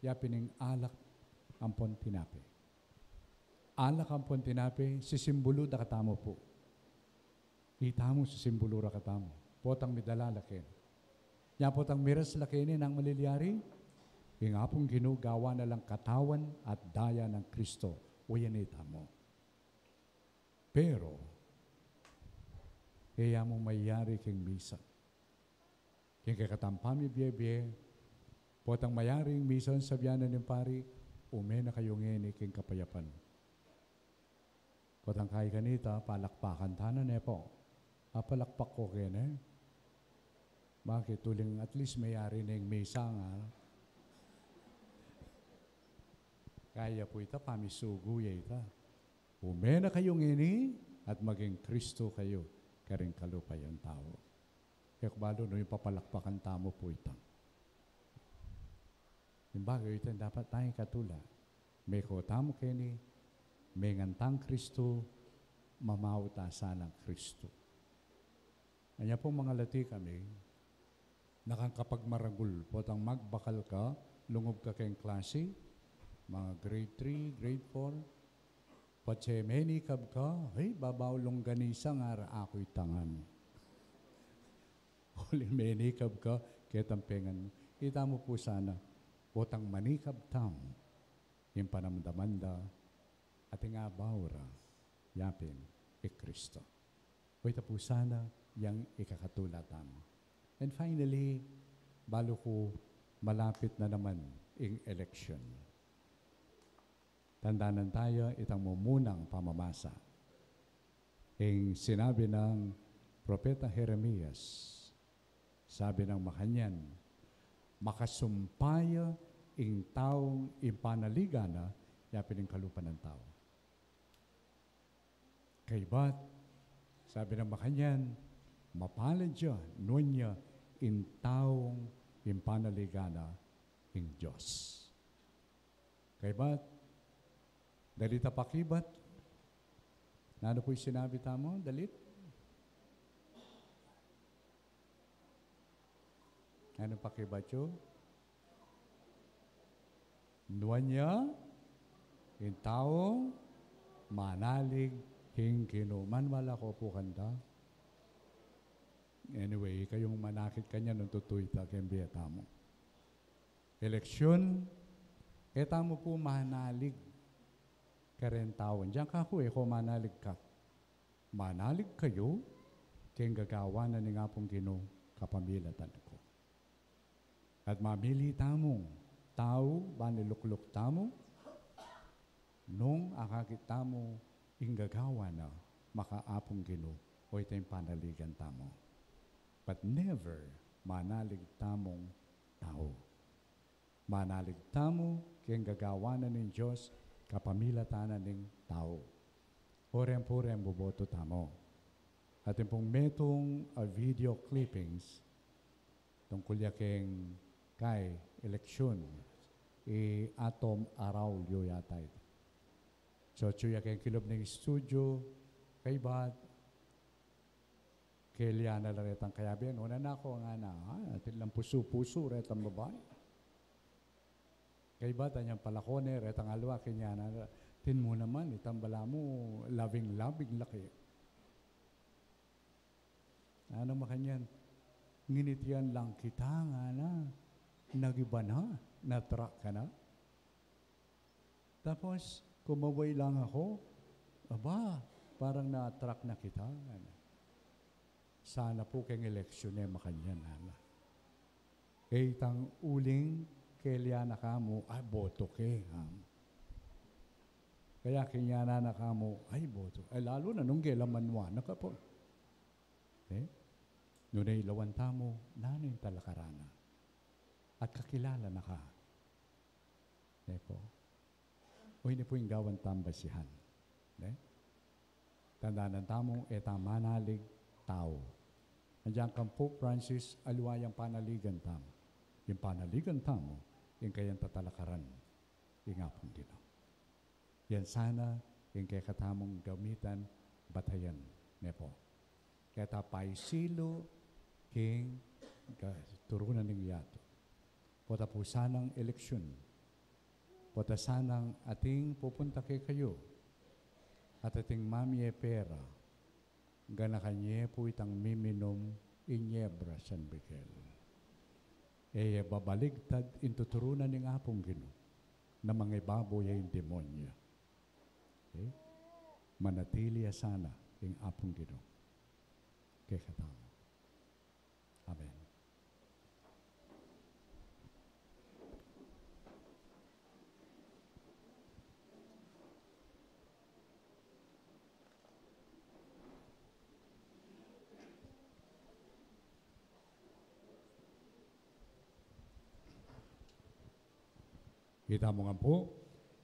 yapin ing alak ampon tinape. Alak ampon tinape, sisimbulu da katamu pu. Itamu sisimbulu ra katamu. Potang midala la keni. Nya potang miras la keni, nanu ing malilyari? Ing Apung Ginu gawan na lang katawan at daya nang Kristo, o yan itamu. Pero, e ya mu mayari king misa. King kekatang pamibie-bie, potang mayari ing misa, sabian na ning pari, ume na kayu ngeni king kapayapan. Potang kayi kanita, palakpakan tana ne po. Apalakpak ko kene. Bakit? Uling at least mayari na ing misa nga. Kaya po ita, pamisugu ya ita. Ume na kayu ngeni at maging Kristo kayu karing kalupa yang tau. Kaya ku balu nu ing papalakpakan tamu pu ita. Ing bagay ita dapat tang ikatula. Meko tamu keni, mengan tang Kristo, mamau ta sanang Kristo. Anya pung mangalati kami, nakang kapagmaragul, potang magbakal ka, lungub ka keng klasi, mga grade three, grade four, patse menikab ka, hey, babau longganisa nga ra aku itangan. Uling menikab ka, ketang pengan mu. Ita mu pu sana, potang manikab tamu, ing panamdaman da, ating abaw ra, yapin, i Kristo. O ita pu sana, yang ikakatula tamu. And finally, balu ku malapit na naman ing election. Tandanan tayu itang mumunang pamamasa. Ing sinabi nang Propeta Jeremias, sabi nang makanyan, makasumpa ya ing taung ing panaligan na, yapin ing kalupa nang tau. Kaybat, sabi nang makanyan, mapalad ya, nuan ya, ing taung ing panaligan na, ing Dios. Kaybat, dalit a pakibat. Nanu pu ing sinabi tamu? Dalit? Nanu pakibat yu? Nuan ya ing taung manalig king Ginu. Maniwala ko pu kanda. Anyway, kayung manakit kanyan nung tutu ita keng bie tamu. Eleksyun, e tamu pu manalig kareng tau. Dinan ka ku, e ko manalig ka. Manalig kayu keng gagawan na ning Apung Ginu kapamilatan ku. At mamili tamung tau, ban ilukluk tamu, nung akakit tamu ing gagawan na maka Apung Ginu, o ita ing panaligan tamu. But never manalig tamung tau. Manalig tamu keng gagawan na ning Dios kapamilatan na ning tau. O reng pu reng boboto tamu. Atin pung metung a video clippings tungkul ya keng kay eleksyun, i Atom Araulio yata ita. So, atyu ya keng kilub ning studio, kaybat, kelian na la retang kayabe, nuan na ku ngana, ah, atin lang pusu-pusu retang babai. Kaybat, anyang palako ne, retang aliwa, kelian na la, atin mu naman, itang balamu, labing-labing laki. Nanu makanyan, nginitian lang kita ngana, nagiba na, na-attract ka na. Tapos, kumaway lang aku, aba, parang na-attract na kita. Sana pu keng eleksyun e makanyan, ala. E itang uling kelian na ka mu, ay, boto ke, ha? Kaya kelian na ka mu, ay, boto. Ay, lalu na nung gela manuan na ka pu. E? Nune ilawan tamu, nanu ing talakaran na. At kakilala na ka. E pu. O ini pu ing gawan tang basihan. Ne? Tandanan tamu, e ta manalig tau. Andiyan kang Pope Francis, aliwa yang panaligan tamu. Ing panaligan tamu, ing kayang tatalakaran, ing Apung Ginu. Yan sana ing kekatamung gamitan, batayan, ne pu. Keta paisilu king katurunan ning yatu. Pota pu sanang eleksyun. Pota sanang ating pupunta kekayu. At ating mamie pera. Ganakan ye pu itang miminum inyebra San Miguel. E ya babaligtad ing tuturunan ning Apung Ginu, na mangibabu ya ing demonyo. Okay? Manatili ya sana ing Apung Ginu kekatamu. Amen. Itamu ngan pu,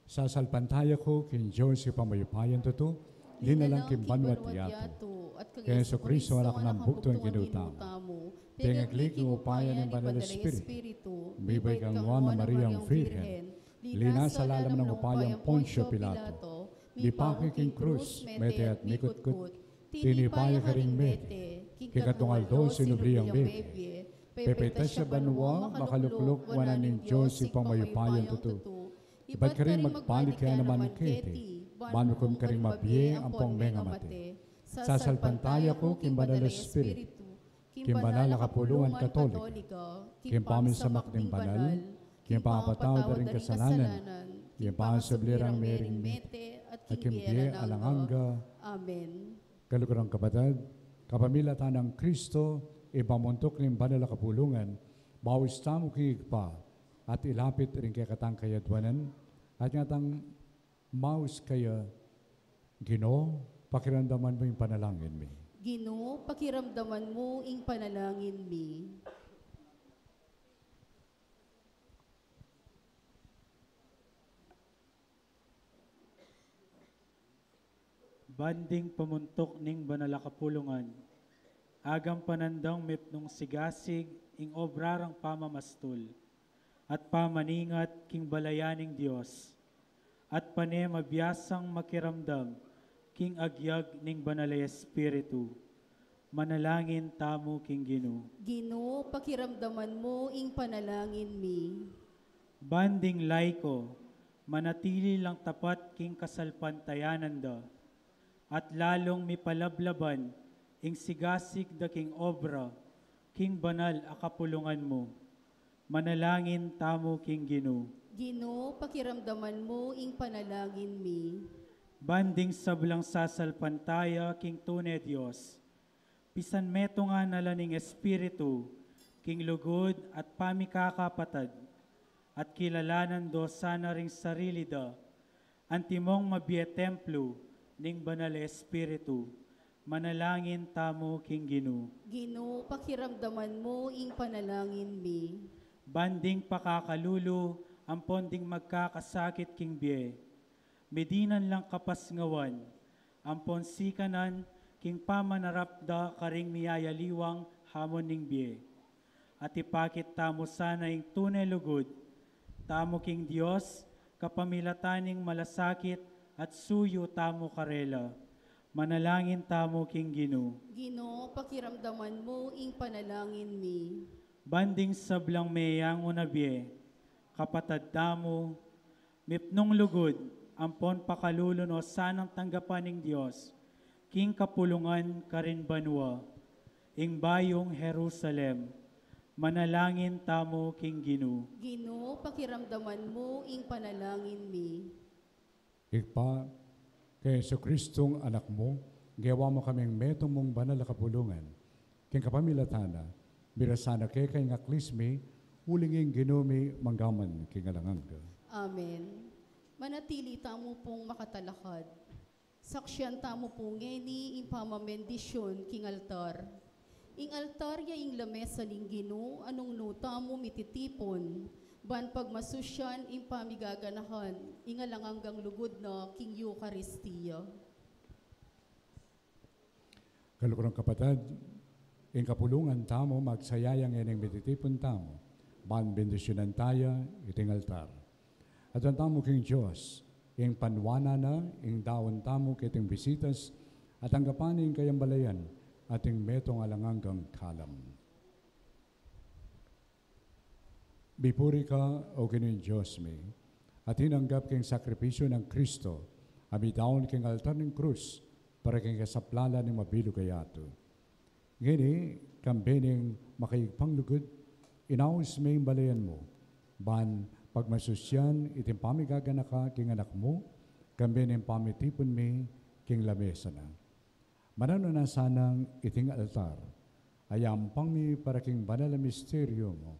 sasalpantaya ku king Dios Ibpang mayupayang tutu, linalang king banua at yatu, kang Jesucristo, anak nang bugtung Ginu tamu, pengagli king upaya ning Banal a Espiritu, mibait kang Nuan a Mariang Virgen, linasa lalam nang upayang Poncio Pilato, mipake king krus, mete at mikutkut, tinipa ya karing mete, king katlung aldo sinubli yang mebie, pepaitas ya banua, makalukluk wanan ning Dios Ibpang mayupayang tutu. Ibat karin magbalik ya naman keti, ban ukum karing mabie ampong mengamate. Sasalpantaya ku king Banal a Espiritu, king banal a kapulungan Katoliko, king pamisamak ning banal, king pamapatawad da ring kasalanan, king pasubli rang mie ring mete, at king bie alang angga. Amen. Kaluguran kapatad, kapamilatan nang Kristo, ipamuntuk ning banal a kapulungan, baus tamu king Ibpa, at ilapit ring kekatang kayadwanan, at ngatang maus kaya, Ginu, pakiramdaman mu ing panalangin mi. Ginu, pakiramdaman mu ing panalangin mi. Ban ding pamuntuk ning banal a kapulungan, agampanan dang mipnung sigasig ing obra rang pamamastul at pamaningat king balayan ning Dios, at pane mabiasang makiramdam king agyag ning Banal a Espiritu. Manalangin tamu king Ginu. Ginu, pakiramdaman mu ing panalangin mi. Ban ding laiko, manatili lang tapat king kasalpantayanan da, at lalung mipalablaban ing sigasig da king obra king banal a kapulungan mu. Manalangin tamu king Ginu. Ginu, pakiramdaman mu ing panalangin mi. Ban ding sablang sasalpantaya king tune Dios, pisanmetungan na la ning Espiritu king lugud at pamikakapatad, at kilalanan do sana ring sarili da antimong mabie templo ning Banal a Espiritu. Manalangin tamu king Ginu. Ginu, pakiramdaman mu ing panalangin mi. Ban ding pakakalulu ampon ding magkakasakit king bie, midinan lang kapasngawan ampon sikanan king pamanarap da karing miyayaliwang hamon ning bie. At ipakit tamu sana ing tune lugud tamu king Dios, kapamilatan ning malasakit at suyu tamu karela. Manalangin tamu king Ginu. Ginu, pakiramdaman mu ing panalangin mi. Ban ding sablang meyangu na bie, kapatad tamu, mipnung lugud ampon pakalulu no sanang tanggapan ning Dios king kapulungan karin banua, ing Bayung Jerusalem. Manalangin tamu king Ginu. Ginu, pakiramdaman mu ing panalangin mi. Ibpa, kang Jesukristong Anak mu, gewa mu kaming metung mung banal a kapulungan. King kapamilatan na, mirasan na keka ing aklis mi, uling ing Ginu mi, mangga man king alang angga. Amen. Manatili tamu pung makatalakad. Saksian tamu pu ngeni ing pamamendisyon king altar. Ing altar ya ing lamesa ning Ginu, a nung nu tamu mititipun, ban pagmasusian ing pamigaganahan ing alang anggang lugud na king Eukaristia. Kaluguran kapatad, ing kapulungan tamu magsaya ya ngening mititipun tamu, ban bendisyunan taya iting altar. Aduan tamu king Dios, ing panuanan na ing daun tamu keting bisitas, at tanggapan ing kayambalayan at ing metung alang anggang kalam. Mipuri ka, O Ginu Dios mi, a tinanggap king sakripisyu nang Kristo, a midaun king altar ning krus, para king kasaplalan ning mabilug a yatu. Ngeni, kambe ning makayagpang lugud, Inaus me ing balayan mu, ban pagmasusyan iting pamigaganaka king Anak mu, kambe ning pamitipun mi king lamesa na. Mananu na sanang iting altar a yampang mi para king banal a misteryu mu,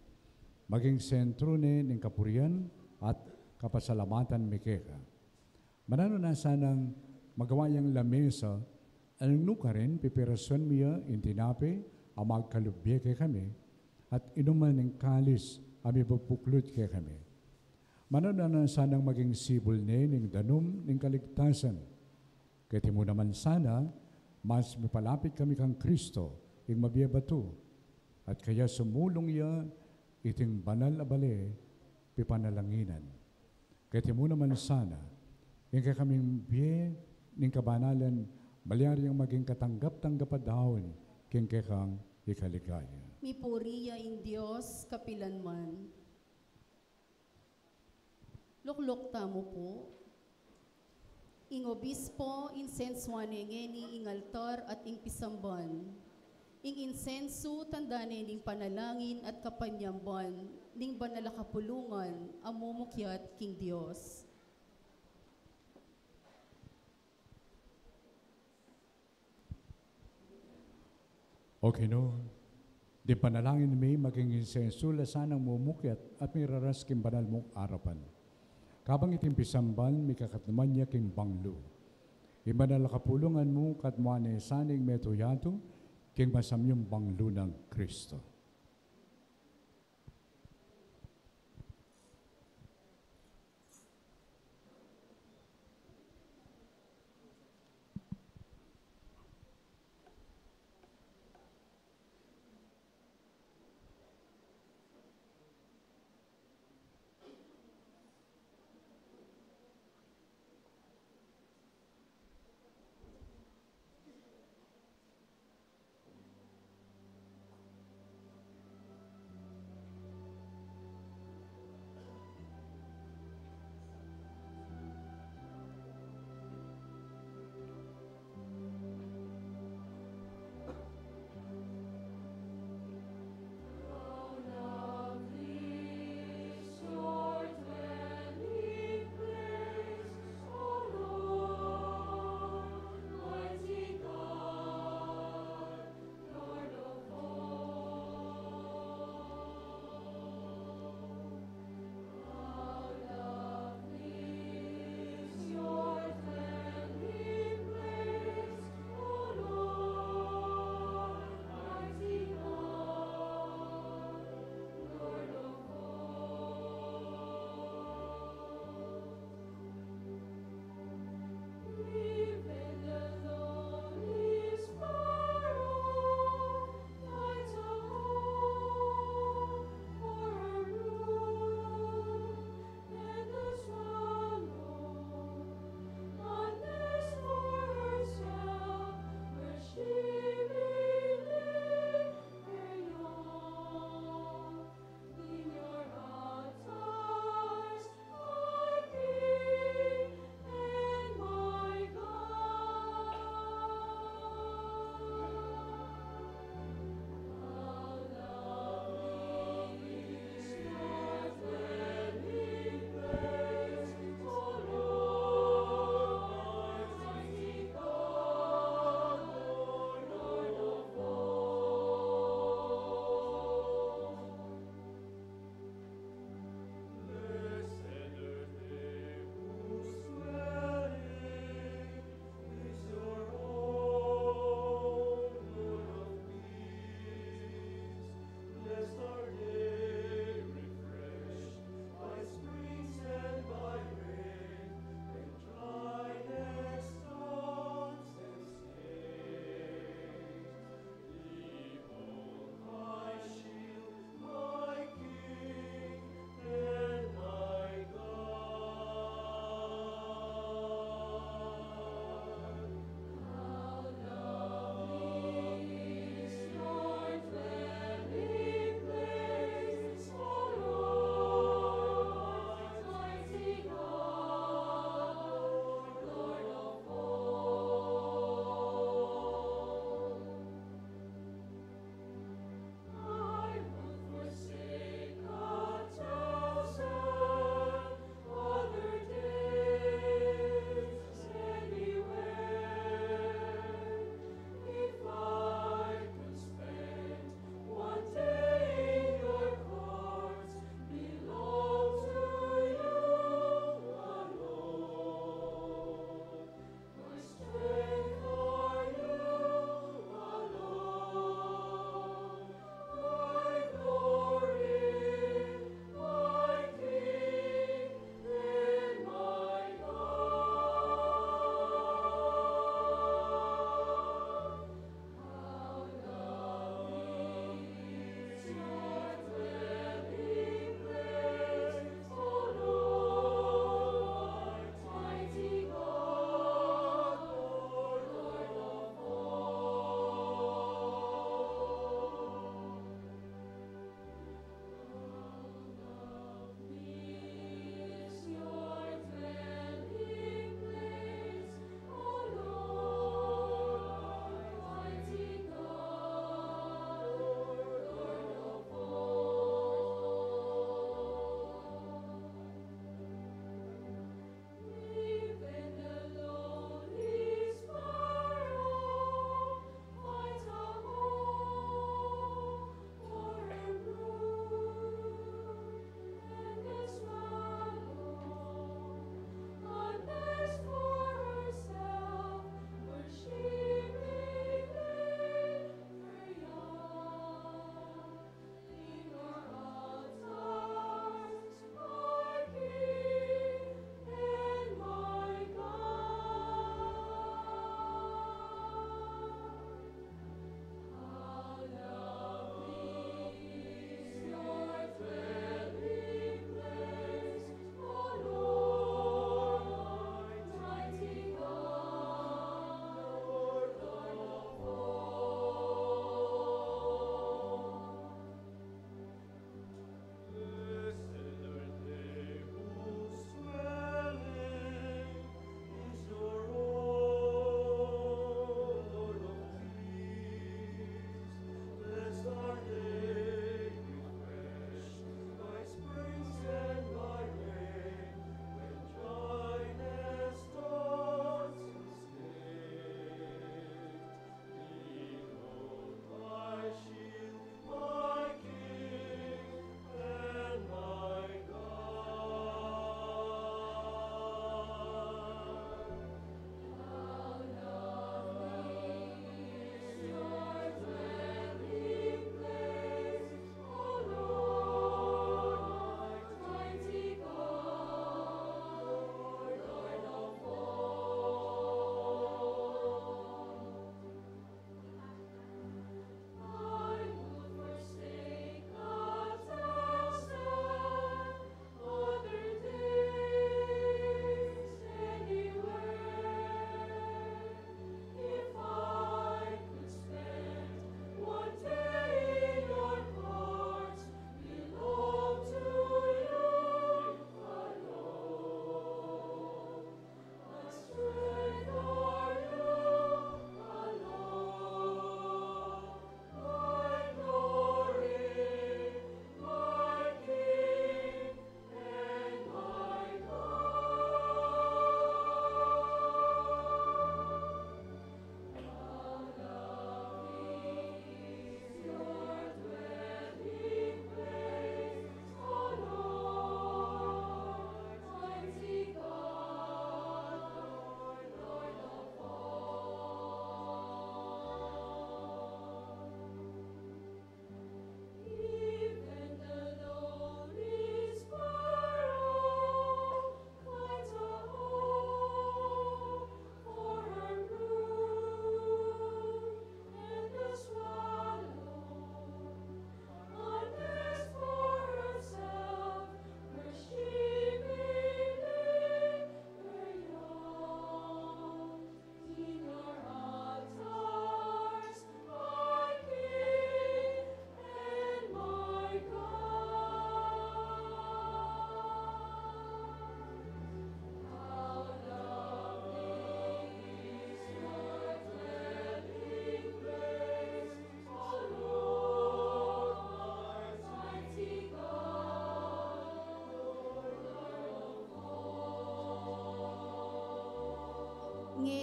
maging sentru ne ning kapurian at kapasalamatan mi keka. Mananu na sanang magawa yang lamesa, a nung nukarin pipirasuan mi ya ing tinape a magkalub ye kekami, at inuman ing kalis a mibubuklud kekami. Mananu na sanang maging sibul ne ning danum ning kaligtasan. Keti mu naman sana, mas mipalapit kami kang Kristo, ing mabie batu, at kaya sumulung ya iting banal a bale pipanalanginan. Keti mu naman sana, ing kekaming bie ning kabanalan, malyari yang maging katanggap-tanggap a daun king kekang ikaligaya. Mipuri ya ing Dios kapilanman. Lukluk tamu pu. Ing obispo, insensuan ne ngeni ing altar at ing pisamban. Ing insensu, tanda ne ning panalangin at kapanyamban ning banal a kapulungan a mumukyat king Dios. O Ginu, ding panalangin mi maging insensu la sanang mumukyat at miraras king banal mung arapan. Kabang iting pisamban, mikakatnuman ya king banglu. Ing banal a kapulungan mu, katmuan ne sana ing metung yatu king masamyung banglu nang Kristo.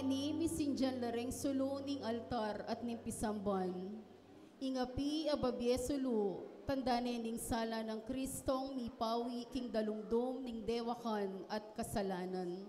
Ni misindian la reng sulu ning altar at ning pisamban. Ing api a babie sulu, tanda ne ning sala nang Kristong mipawi king dalungdum ning dewakan at kasalanan.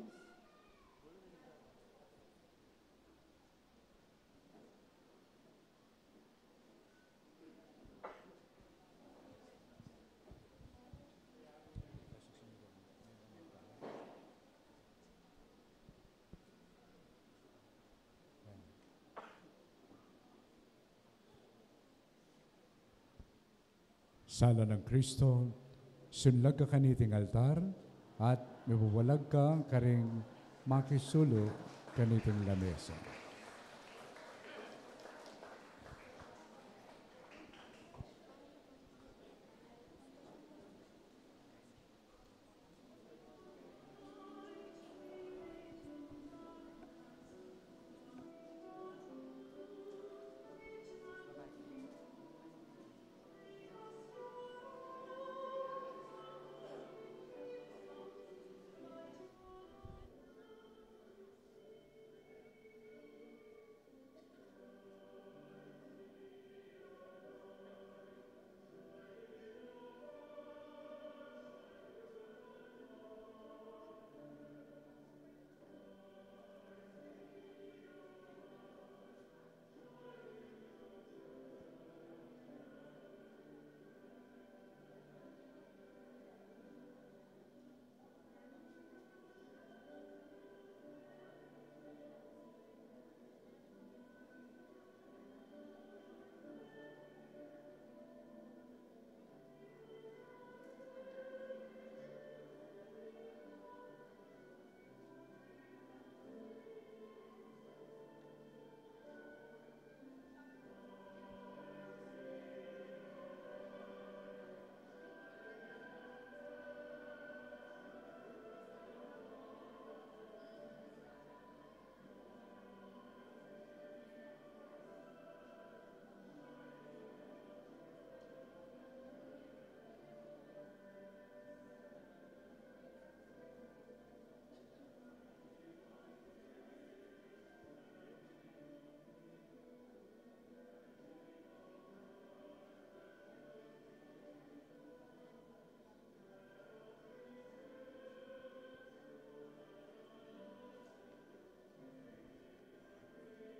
Sala nang Kristo, sunlag ka kaniting altar, at mibubulag ka karing makisulu kaniting lamesa.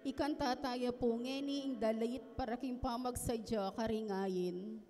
Ikanta taya pu ngeni ing dalit para king pamagsadya karing ain.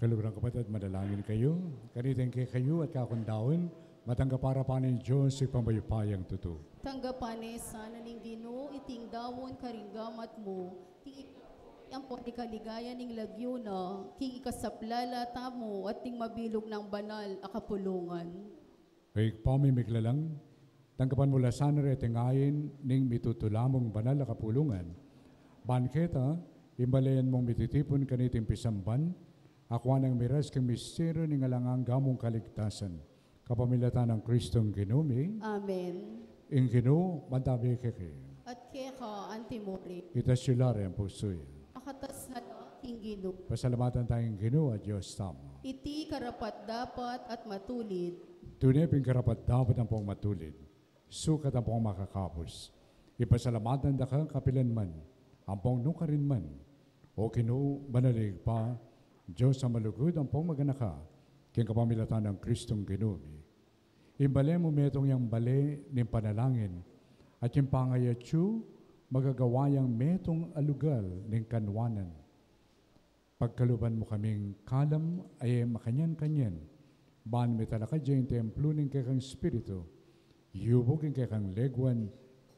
Kaluguran ku, kapatad, manalangin kayu. Kaniting kekayu at kakundaun, matanggap arapan ning Dios Ibpang mayupayang tutu. Tanggapan na sana ning Ginu iting dawun karing gamat mu, king ikapuri ampon king kaligayan ning lagyu na, king ikasaplala tamu at ning mabilug nang banal a kapulungan. O Ibpa ming Maligaya, tanggapan mu la sana reting ain ning mitutula mung banal a kapulungan. Ban keta, imbale mung mititipun kaniting pisamban, akua nang miras king misteryu ning alang angga mung kaligtasan. Kapamilatan nang Kristong Ginu mi. Amen. Ing Ginu mantabi kekayu. At keka anti mu rin. Itas yu la ring pusu yu. Makatas na la king Ginu. Pasalamatan taya ing Ginu a Dios tamu. Iti karapat-dapat at matulid. Tune pin karapat-dapat ampong matulid, sukat ampong makakabus, ipasalamatan da ka kapilan man, ampong nukarin man, O Ginu, banal a Ibpa, Dios a malugud ampong maganaka, king kapamilatan nang Kristong Ginu mi. Imbale mu metung yang bale ning panalangin, at ing pangayat yu magagawa yang metung a lugal ning kanuanan. Pagkaluban mu kaming kalam a e makanyan-kanyan, ban mitalakad ya ing templo ning kekang Espiritu, yubug ing kekang leguan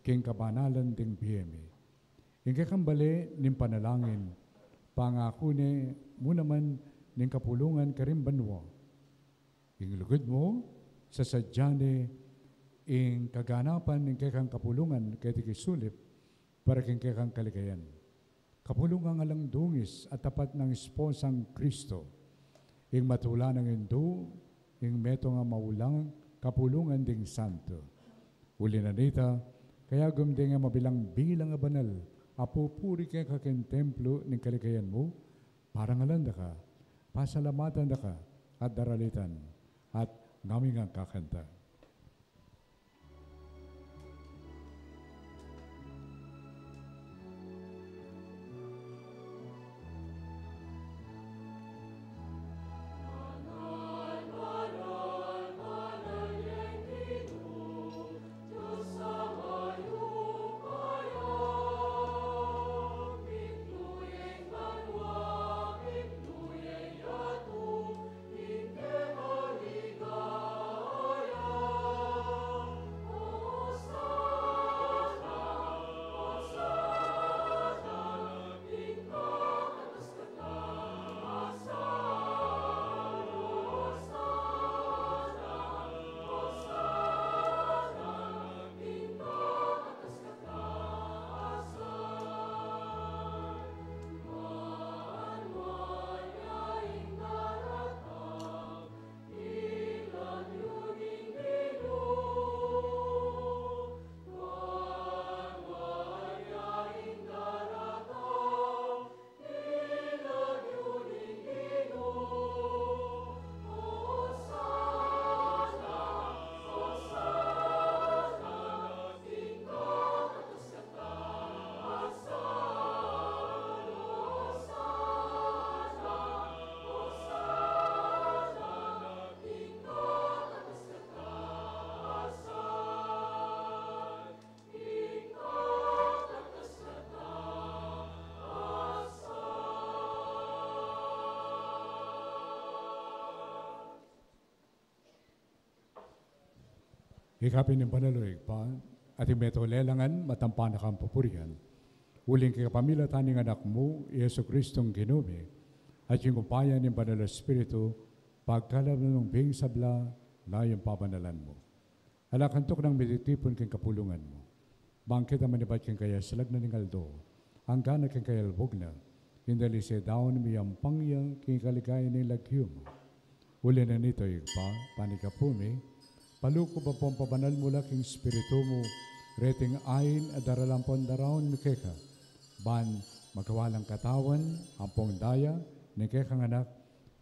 king kabanalan ding bie mi. Ing kekang bale ning panalangin, pangaku ne mu naman ning kapulungan karing banua. Ing lugud mu, sasadyan ne ing kaganapan ning kekang kapulungan keti kisulip, para king kekang kaligayan. Kapulungan alang dungis a tapat nang esposang Kristo, ing matula nang indu, ing metung a maulang kapulungan ding santo. Uli na nita, kayagum deng mabilang-bilang a banal a pupuri keka king templo ning kaligayan mu, parangalan da ka, pasalamatan da ka, at daralitan, at ngaming kakanta. Ika pin ing banal, o Ibpa, at ing metung lelangan matampa na kang pupurian. Uling king kapamilatan ning Anak mu, i Jesu Kristong Ginu mi, at king upaya ning Banal a Espiritu, pagkalub nung bing sabla, layun pabanalan mu. Ala kang tuknang mititipun king kapulungan mu. Bang kita manibat king kayaslag na ning aldo, anggang king kayalbug na, ing dalise daun miyampang ya king kaligayan ning lagyu mu. Uli na nita, Ibpa, panikapu mi, palukub ampong pabanal mu la king Espiritu mu, reting ain a daralan ampong daraun mi keka, ban magawa lang katawan ampong daya ning kekang Anak,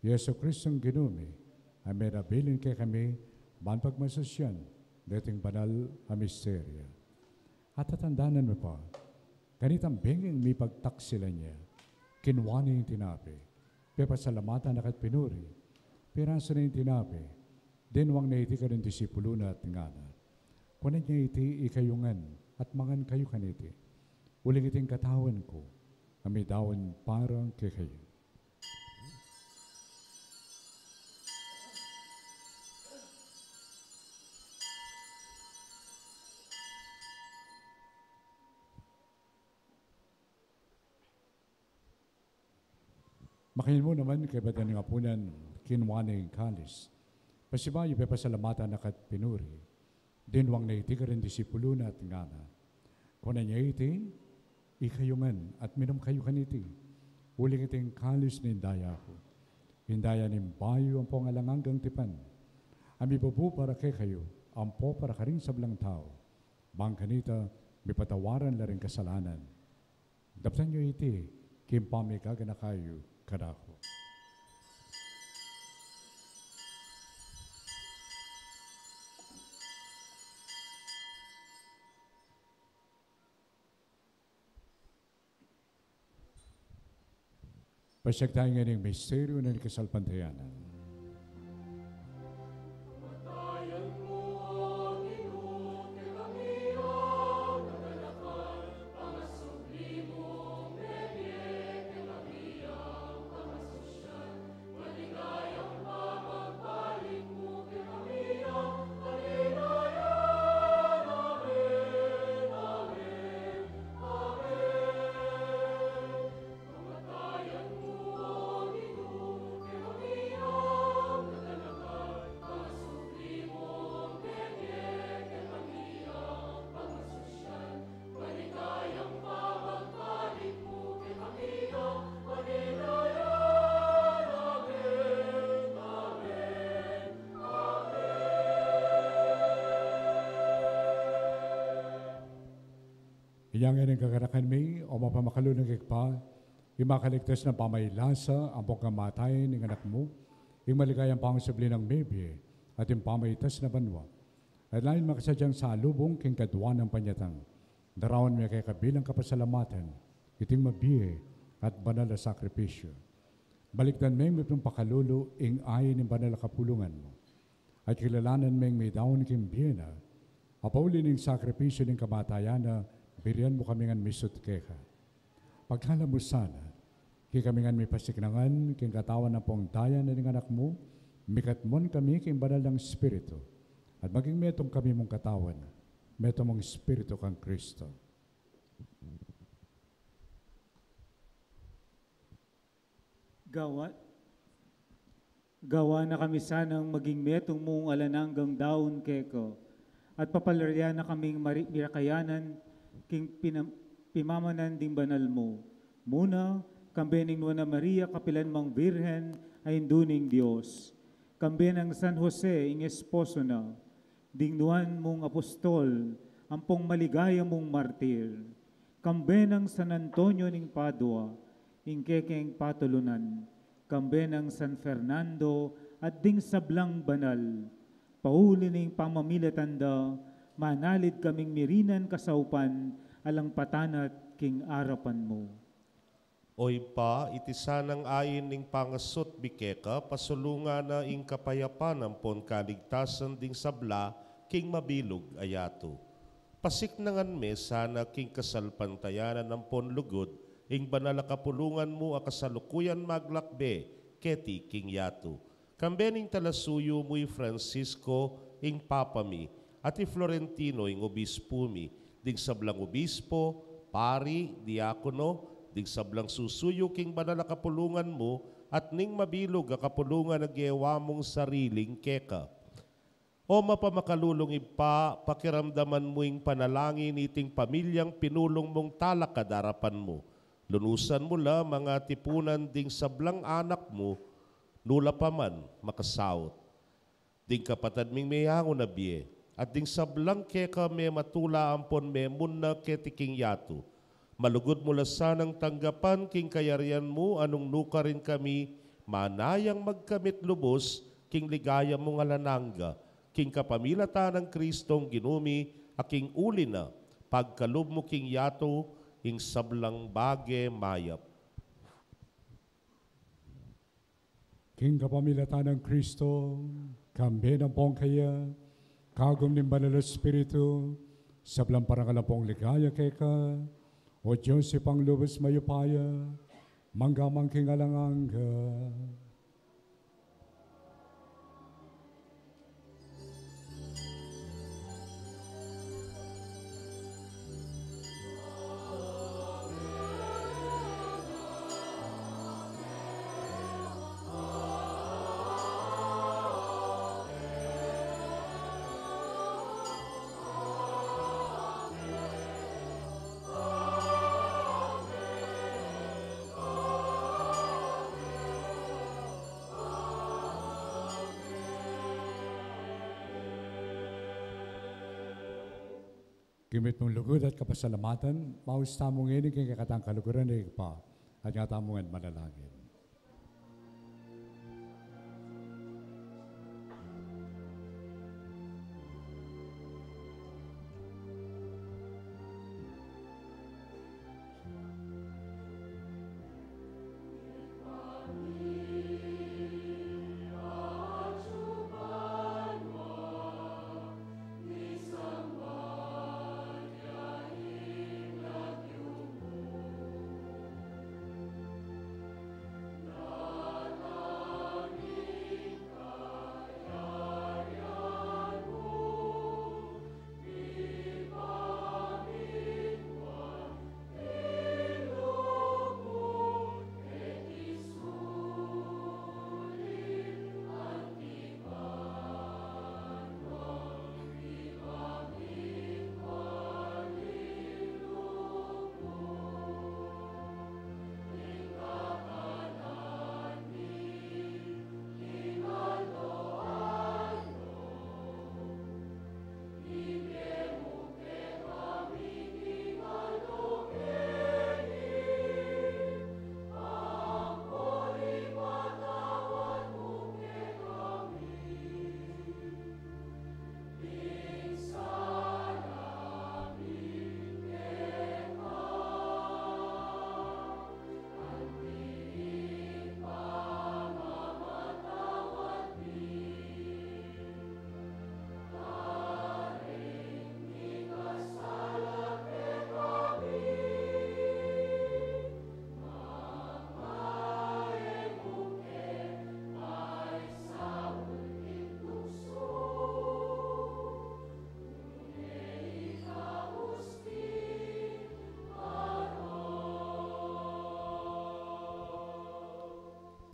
i Jesu Kristong Ginu mi, a menabilin kekami, ban pagmasusyan deting banal a misteryu. At tatandanan mu pa, kanitang bengeng mipagtaksilan ya, kinua ne ing tinape, pepasalamatan na ka't pinuri, pirasu ne ing tinape, dinwang ne iti karing disipulu na at ngana: Kunan ye iti ikayu ngan, at mangan kayu kaniti. Uling iti ing katawan ku, a midaun para kekayu. Makanyan mu naman, kaybat da ning apunan, kinua ne ing kalis, pasibayu pepasalamatan na ka't pinuri, dinuang na iti karing disipulus na at ngana: Kunan ye iti, ikayu ngan, at minum kayu kaniti, uling iti ing kalis ning daya ku, ing daya ning bayu ampong alang anggang tipan, a mibubu para kekayu ampo para karing sablang tau, bang kanita mipatawaran la ring kasalanan. Daptan yu iti king pamigaganaka yu kanaku. Pasiag tamu ngening misteryu ning kasalpantayanan. Inya ngeni ing kaganakan mi, o mapamakalulung Ibpa, ing makaligtas nang pamailasa ampong kamatayan ning Anak mu, ing maligayang pangasubli nang mebie, at ing pamaitas na banua, at lalu makasadyang salubung king kadua nang panyatang, daraun mi keka bilang kapasalamatan iting mabie at banal a sakripisyu. Balikdan meng mipung pakalulu ing ain ning banal a kapulungan mu, at kilalanan meng midaun king bie na, a pauli ning sakripisyu ning kamatayan na, birian mu kami ngan misut keka. Pagkalub mu sana, king kami ngan mipasiknangan king katawan ampong daya na ning Anak mu, mikatmon kami king banal nang Espiritu, at maging metung kami mung katawan, metung mung Espiritu kang Kristo. Gawa, gawa na kami sanang maging metung mung alang anggang daun keka, at papalarian na kaming mari-, mirakayanan king pina-, pimamanan ding banal mu. Muna, kambe ning Nuan a Maria, kapilan mang Birhen a Indu ning Dios, kambe nang San Jose, ing esposo na, ding nuan mung apostol ampong maligaya mung martir, kambe nang San Antonio ning Padua, ing kekeng patulunan, kambe nang San Fernando at ding sablang banal, pauli ning pamamilatan da, manalid kaming mirinan kasaupan alang patanat king arapan mu. O Ibpa, iti sanang ain ning pangasut mi keka, pasulungan na ing kapayapan ampon kaligtasan ding sabla king mabilug a yatu. Pasiknangan me sana king kasalpantayanan ampon lugud ing banal a kapulungan mu a kasalukuyan maglakbe keti king yatu. Kambe ning talasuyu mu i Francisco, ing Papa mi, at i Florentino, ing obispu mi, ding sablang obispo, pari, diakono, ding sablang susuyu king banal a kapulungan mu, at ning mabilug a kapulungan a gewa mung sariling keka. O mapamakalulung Ibpa, pakiramdaman mu ing panalangin niting pamilyang pinulung mung talakad arapan mu. Lunusan mu la mangatipunan ding sablang anak mu, nu la pa man makasaut. Ding kapatad ming meyangu na bie, at ding sablang keka mematula ampon memunna keti king yatu. Malugud mu la sanang tanggapan king kayarian mu, a nung nukarin kami, manayang magkamit lubus king ligaya mung alang angga, king kapamilatan nang Kristong Ginu mi, a king uli na, pagkalub mu king yatu ing sablang bage mayap. King kapamilatan nang Kristo, kambe na ampong kaya, kagum ning Banal a Espiritu, sablang parangal ampong ligaya keka, O Dios, Ibpang lubus mayupaya, mangga man king alang angga. King mitmung lugud at kapasalamatan, maus tamu ngeni king kekatang kaluguran, Ibpa, at nga tamu ngan manalangin.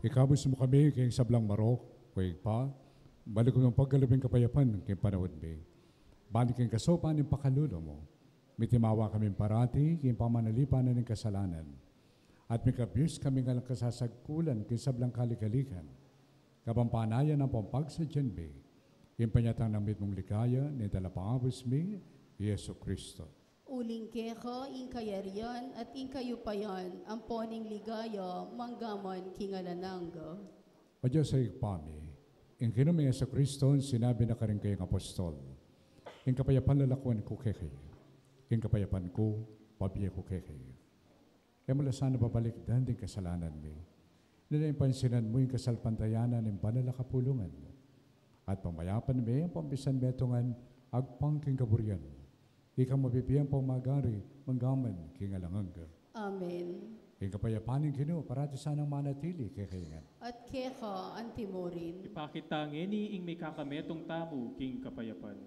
Ikabus mu kami king sablang marok, O Ibpa, ban lugud mung pagkalub ing kapayapan king panaun mi. Ban king kasaupan ning pakalulu mu, mitimawa kami parati king pamanalipan ning kasalanan, at mikabius kami ngan kasasagkulan king sablang kalikalikan, kabang panayan ampong pagsadyan mi ing panyatang nang mitmung ligaya ning Talapangabus mi, Jesucristo. Uling keka ing kayarian at ing kayupayan, ampo ning ligaya, mangga man king alang angga. O Dios a Ibpa mi, ing Ginu ming Jesucristo sinabi na karing kayang apostol, "Ing kapayapan lalakwan ku kekayu, ing kapayapan ku bibie ku kekayu." E mu la sana babalikdan ding kasalanan mi, nune pansinan mu ing kasalpantayanan ning banal a kapulungan mu, at pamayapan me ampong misan metung ngan agpang king kaburian mu. Ika mabibie ampong magari, mangga man king alang angga. Amen. Ing kapayapan ning Ginu parati sanang manatili kekayu ngan. At keka antimurin. Ipakit ta ngeni ing mikakametung tamu king kapayapan.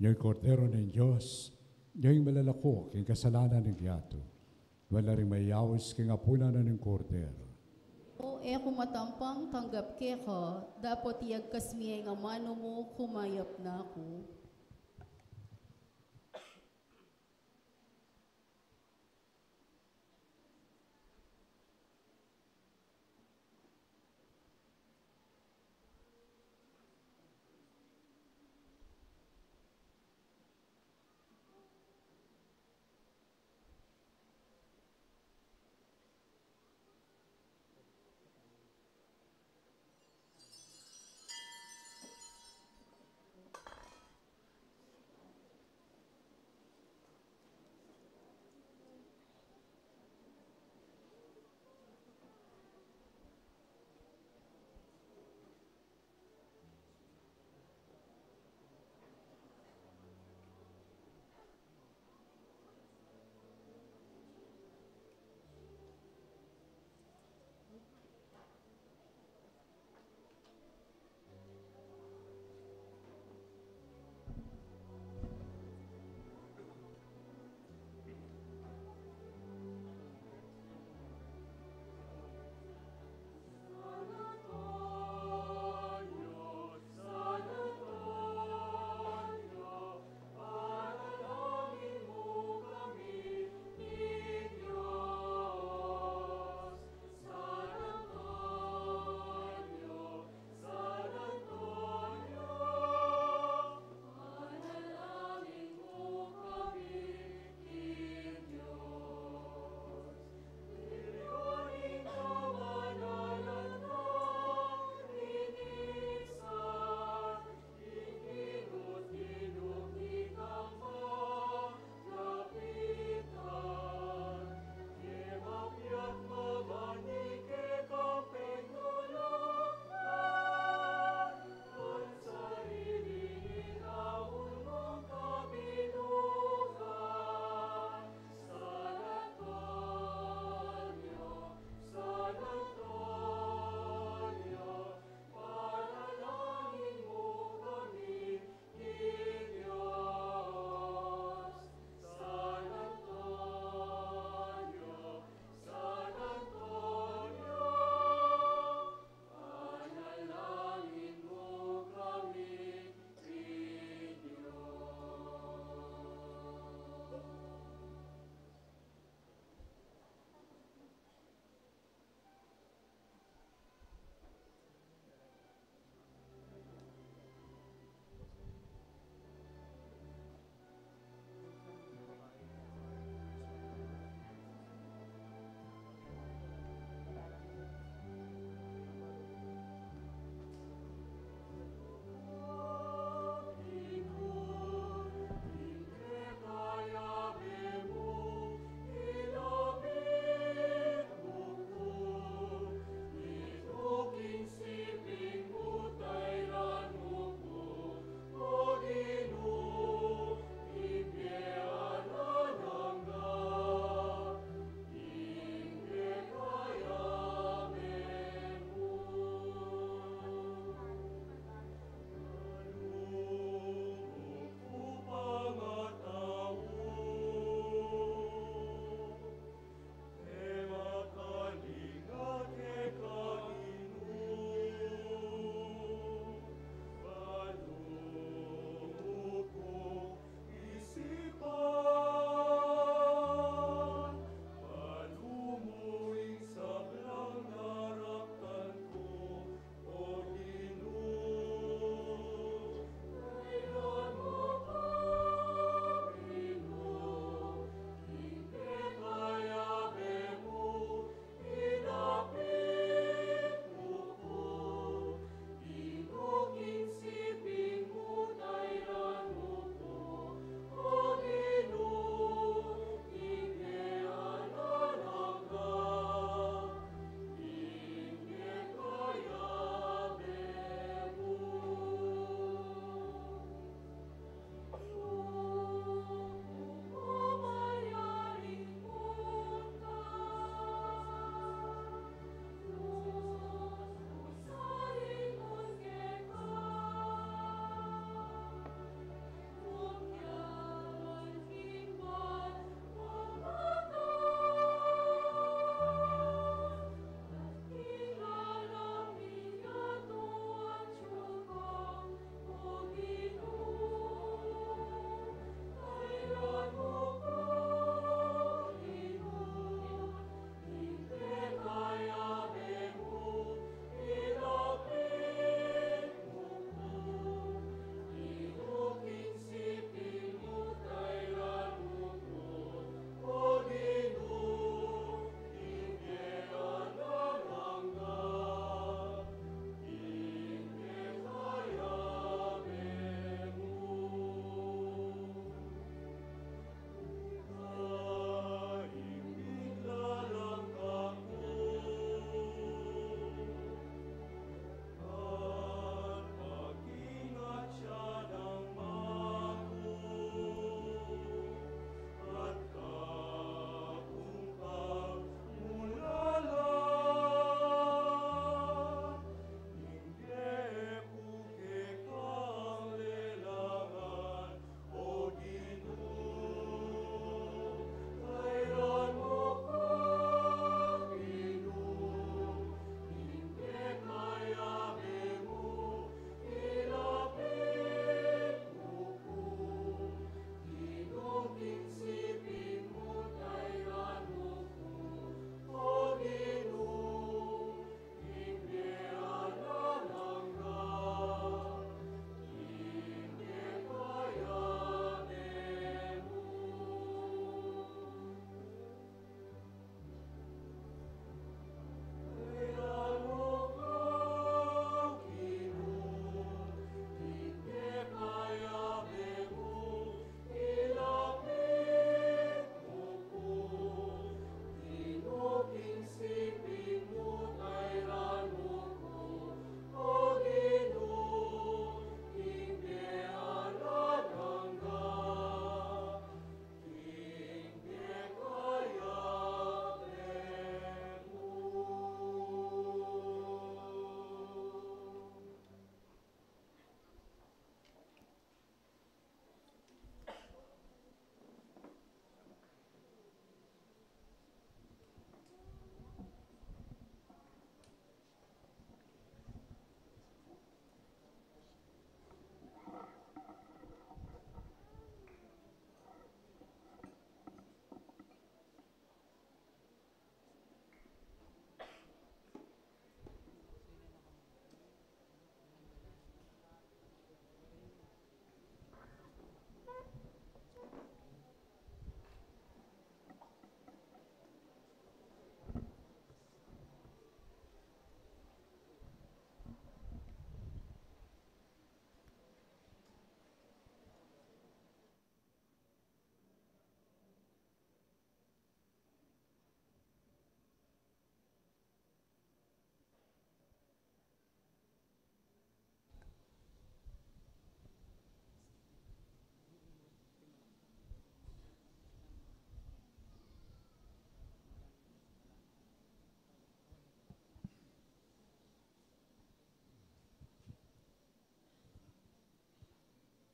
Ing Kordero ning Dios, ing malalako king kasalanan ning yatu. Nuan la ring mayaus king apunan ning Kordero. O, e ku matampang tanggap keka, dapot iyagkas mu ing amanu mu, kumayap na ku.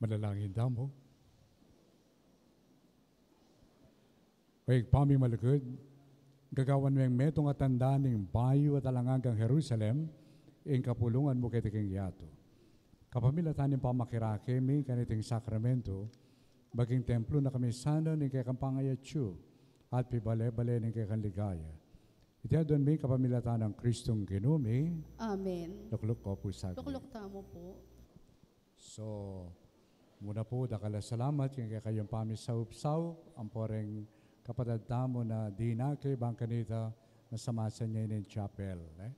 Manalangin tamu. O Ibpa ming malugud, gagawan meng metung a tanda ning bayu at alang anggang Jerusalem, ing kapulungan mu keti king yatu. Kapamilatan ning pamakirake mi kaniting sakramento, maging templo na kami sana ning kekang pangayatsu at pibale-bale ning kekang ligaya. Iti adwan mi kapamilatan nang Kristong Ginu mi. Amen. Lukluk ko pu saglit. Lukluk tamu pu. So, muna pu, dakal a salamat king kekayung pamisaup-saup, ampo reng kapatad tamu na dinake bang kanita na samasan ya ning chapel, e?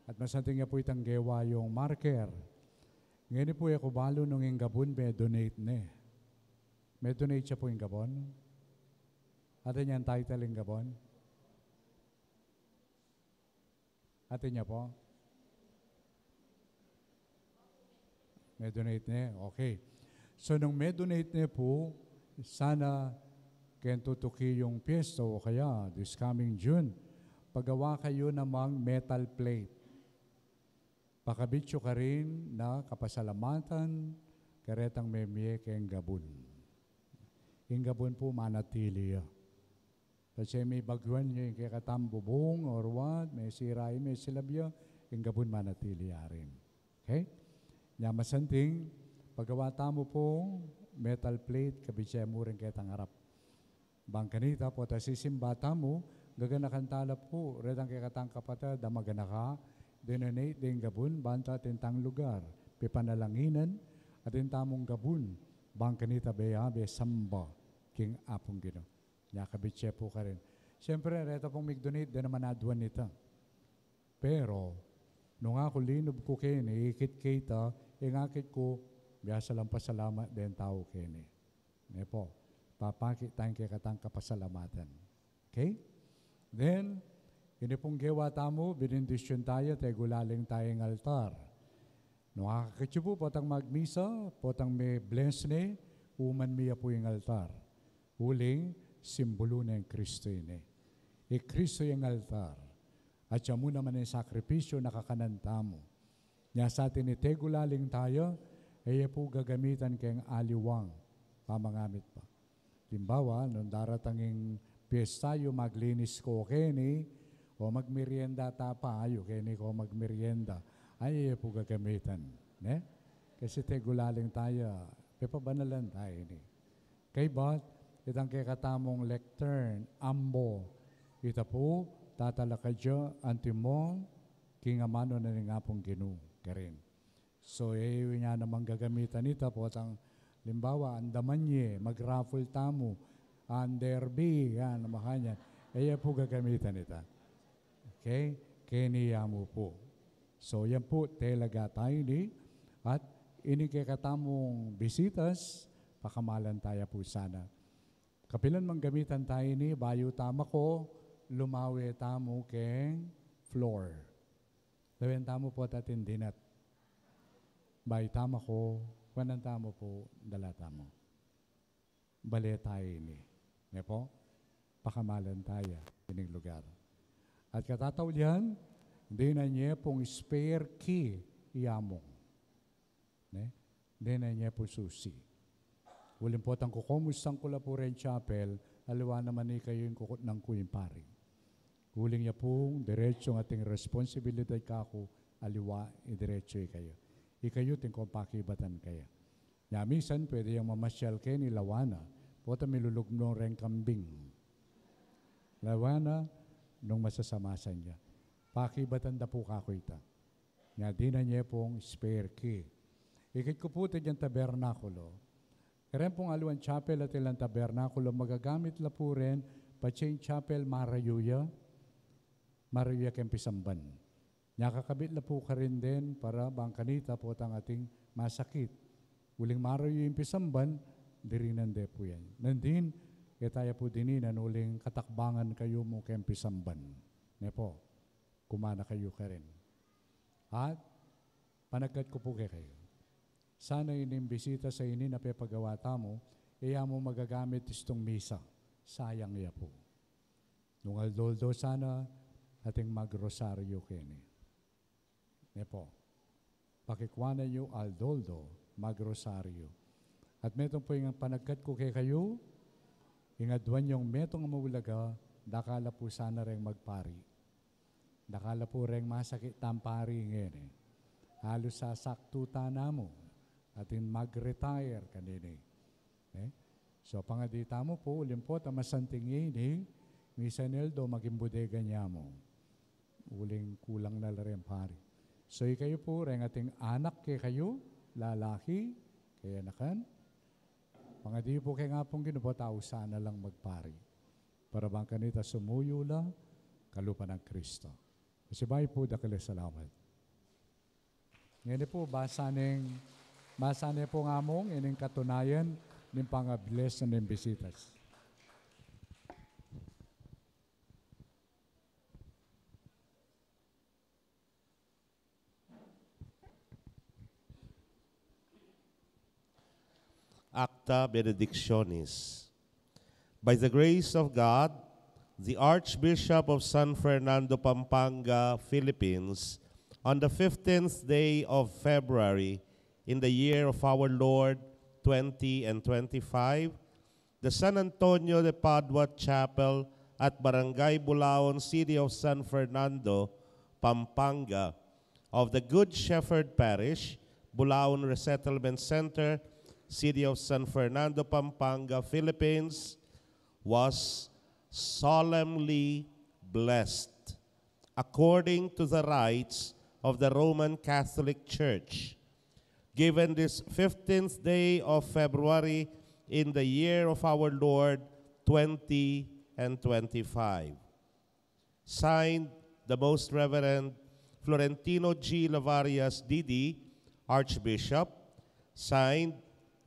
At masanting ya pu itang gewa yung marker. Ngeni pu, e ku balu nung ing gabun me-donate ne. Me-donate ya pu ing gabun? Atin yang title ing gabun? Atin ya pu? Me-donate ne? Okay. So, nung me-donate ne pu, sana keng tutuki yung piyesta o kaya this coming June, pagawa kayu namang metal plate. Pakabit yu karin na kapasalamatan karetang memie keng gabun. Ing gabun pu manatili ya. Kasi me bagyuan ya ing kekatang bubung or what, mesira ya, mesilab ya, ing gabun manatili ya rin. Okay? Nya masanting, pagawa tamu pu metal plate, kabit ye mu rin ketang arap. Bang kanita potang sisimba tamu, gaganakan tala pu retang kekatang kapatad a maganaka, dinonate deng gabun banta atin tang lugar, pipanalanginan, atin tamung gabun, bang kanita beyabe samba king Apung Ginu. Nya kabit ye pu karin. Siyempre, reta pung mig-donate, dinaman aduan ita. Pero, nung aku linub ku keni, ikit ke ita, ing akit ku, biasa lang pasalamat deng tau keni. Ne pu, papakit tang kekatang kapasalamatan. Okay? Then, ini pung gewa tamu, benedisyun taya, tegulaling taya ing altar. Nung akakit yu pu, potang magmisa, potang me-bless ne, uman mi ya pu ing altar. Uling, simbulu neng Kristo ini. I Kristo ing altar. At ya mu naman ing sakripisyu a kakanan tamu. Nya sa atin itegulaling taya, e ye pu gagamitan keng aliwang pamangamit pa. Alimbawa, nung daratang ing piyesta yu, maglinis ko keni, o magmerienda ta pa, ayu keni ko magmerienda. Ay, e ye pu gagamitan, ne? Kasi tegulaling taya, pepabanalan taya ini. Kaybat, itang kekatamung lectern, ambo, ita pu, tatalakad ya antimong king amanu na ning Apung Ginu karin. So, e yu nya namang gagamitan ita, potang, alimbawa, andaman ye, mag-raffle tamu, underbee, yan, makanyan. E ye pu gagamitan ita. Okay? Keni ya mu pu. So, yan pu, talaga taya ini. At ini kekatamung bisitas, pakamalan taya pu sana. Kapilan mang gamitan taya ini, bayu ta mako, lumawe tamu keng floor. Lawen tamu pu atin dinat. Bayu ta mako, kuanan tamu pu, dala tamu. Bale taya ini. Ne pu? Pakamalan taya ining lugar. At katataulian, dinan ye pung spare key i Among. Ne? Dinan ye pung susi. Uling potang kukomustan ku la pu reng chapel, aliwa naman ikayu ing kukutnan ku ing pari. Uling ya pung diretsu ing ating responsibilidad kaku, aliwa, idiretsu ikayu. Ikayu atin kung pakibatan kaya. Nya minsan, pwede yang mamasyal keni lawan na, potang milulugmung reng kambing. Lawan na, nung masasamasan ya. Pakibatan da pu kaku ita. Nya dinan ye pung spare key. Ikit ku pu atin yang tabernakulo. Karen pung aliwang chapel atin lang tabernakulo, magagamit la pu ren, patse ing chapel marayu ya, marayu ya keng pisamban. Nya kakabit la pu karin den para bang kanita potang ating masakit. Uling marayu ing pisamban, dirinan de pu yan. Nandin, e taya pu dininan uling katakbangan kayu mu keng pisamban. Ne pu, kumana kayu karin. At, panagkat ku pu kekayu. Sana ining bisitas a ini a pepagawa tamu, e ya mu magagamit istung misa. Sayang ya pu. Nung aldo-aldo sana, ating magrosaryu keni. Ne pu. Pakikuanan yu aldo-aldo, magrosaryu. At metung pu ing panagkat ku kekayu, ing aduan yung metung a maulaga, dakal a pu sana reng magpari. Dakal a pu reng masakit tang pari ngeni. Halos sasaktutan na mu, atin mag-retire kanini. Eh? So, pangadi tamu pu, uling pu, ta masanting ini, Miss Eneldo, maging bodega nya mu. Uling kulang na la reng pari. So, ikayu pu, reng ating anak kekayu, lalaki, kayanakan. Pangadi pu keng Apung Ginu, patawasan na lang magpari. Para bang kanita sumuyu la, kalupa nang Kristo. Pasibayu pu, dakal a salamat. Ngeni pu, basa ning, basa ne pu ngamung ining katunayan ning panga-bless ning bisitas. Acta Benedictionis. By the grace of God, the Archbishop of San Fernando, Pampanga, Philippines, on the fifteenth day of February, in the year of our Lord twenty and twenty-five, the San Antonio de Padua Chapel at Barangay Bulaon, City of San Fernando, Pampanga, of the Good Shepherd Parish, Bulaon Resettlement Center, City of San Fernando, Pampanga, Philippines, was solemnly blessed according to the rites of the Roman Catholic Church, given this fifteenth day of February in the year of our Lord twenty and twenty-five. Signed, the Most Reverend Florentino G. Lavarias, D D, Archbishop. Signed,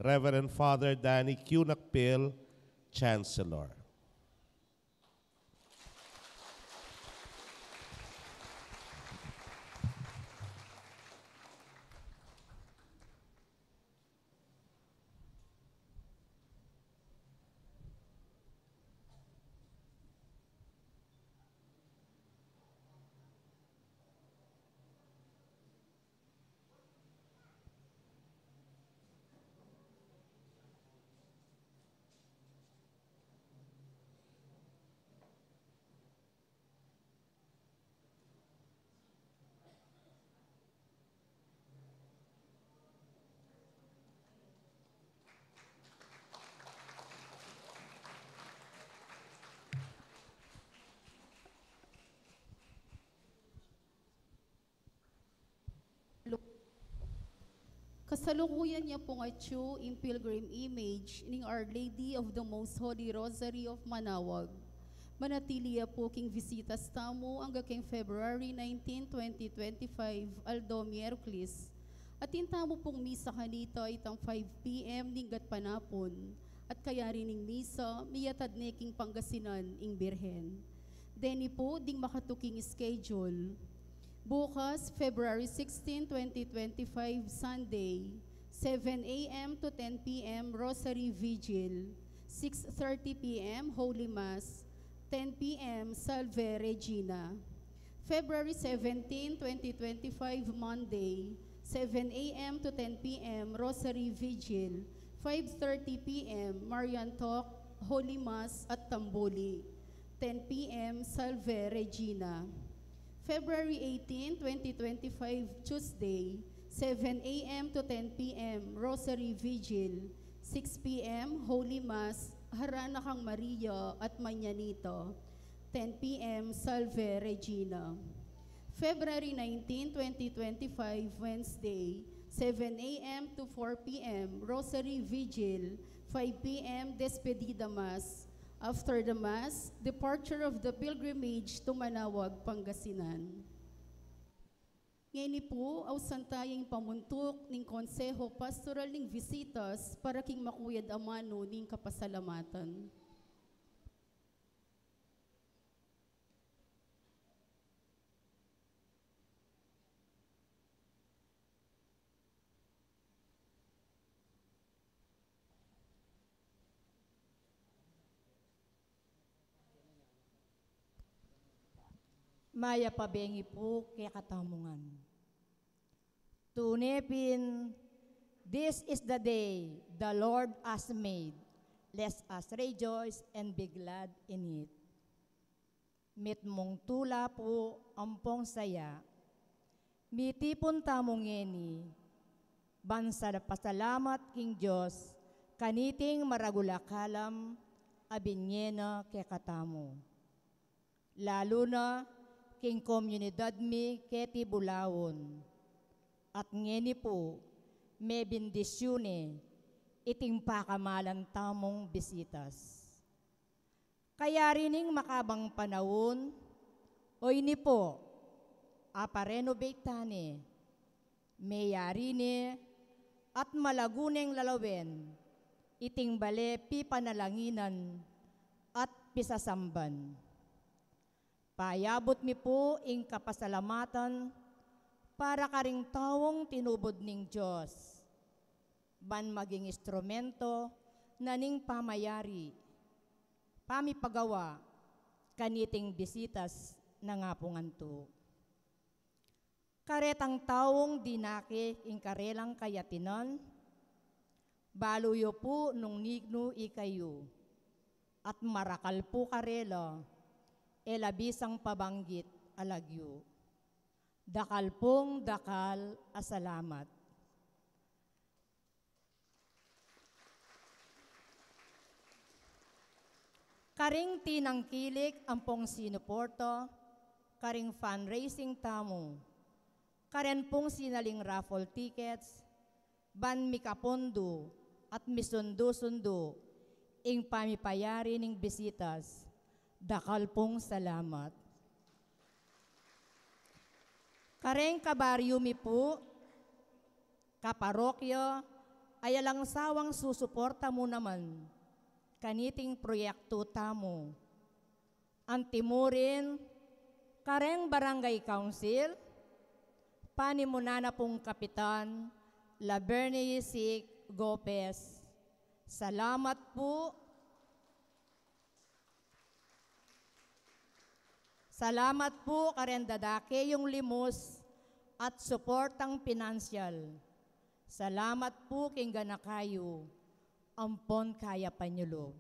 Reverend Father Danny Q. Nakpil, Chancellor. Kasalukuyan ya pung atyu ing pilgrim image ning Our Lady of the Most Holy Rosary of Manaoag. Manatili ya pu king bisitas tamu angga king February nineteen, twenty twenty-five, aldo Miyerkules. Atin tamu pung misa kanita itang five P M ning gatpanapun, at kayari ning misa, miyatad ne king Pangasinan ing Birhen. Deni pu ding makatuking schedule. Bukas, February sixteen, twenty twenty-five, Sunday, seven A M to ten P M, Rosary Vigil, six thirty P M, Holy Mass, ten P M, Salve Regina. February seventeen, twenty twenty-five, Monday, seven A M to ten P M, Rosary Vigil, five thirty P M, Marian Talk, Holy Mass at Tambuli, ten P M, Salve Regina. February eighteen, twenty twenty-five, Tuesday, seven A M to ten P M, Rosary Vigil, six P M, Holy Mass, Harana kang Maria at Manyanita, ten P M, Salve Regina. February nineteen, twenty twenty-five, Wednesday, seven A M to four P M, Rosary Vigil, five P M, Despedida Mass. After the Mass, departure of the pilgrimage to Manaoag, Pangasinan. Ngeni pu, ausan taya ing pamuntuk ning Konseho Pastoral ning Visitas para king makuyad a manu ning kapasalamatan. Mayap a bengi pu kekatamu ngan. Tune pin, This is the day the Lord has made. Let us rejoice and be glad in it. Mitmung tula pu ampong saya. Mitipun tamu ngeni, ban sa pasalamat king Dios, kaniting maragul a kalam a binie na kekatamu. Lalu na king komunidad mi keti Bulaon. At ngeni pu, mebindisyune iting pakamalan tamung bisitas. Kayari ning makabang panaun, o ini pu, apa-renovate ta ne, meyari ne, at malagu neng lalawen, iting bale pipanalanginan at pisasamban. Payabut mi pu ing kapasalamatan para karing taung tinubud ning Dios, ban maging instrumento na ning pamayari, pamipagawa, kaniting bisitas nang Apu ngantu. Karetang taung dinake ing karelang kayatinan, balu yu pu nung ninu ikayu, at marakal pu karela, e la bisang pabanggit a lagyu. Dakal pung dakal a salamat. Karing tinangkilik ampong sinuporta karing fundraising tamu, karen pung sinaling raffle tickets, ban mikapundu at misundu-sundu ing pamipayari ning bisitas, dakal pung salamat. Kareng kabaryu mi pu, kaparokya, a alang sawang susuporta mu naman kaniting proyektu tamu. Antimurin, kareng Barangay Council, panimunan na pung Kapitan Laverne Yisik Gopez. Salamat pu. Salamat pu kareng dadake yung limus at suportang pinansyal. Salamat pu king ganaka yu ampon kayapan yu lub.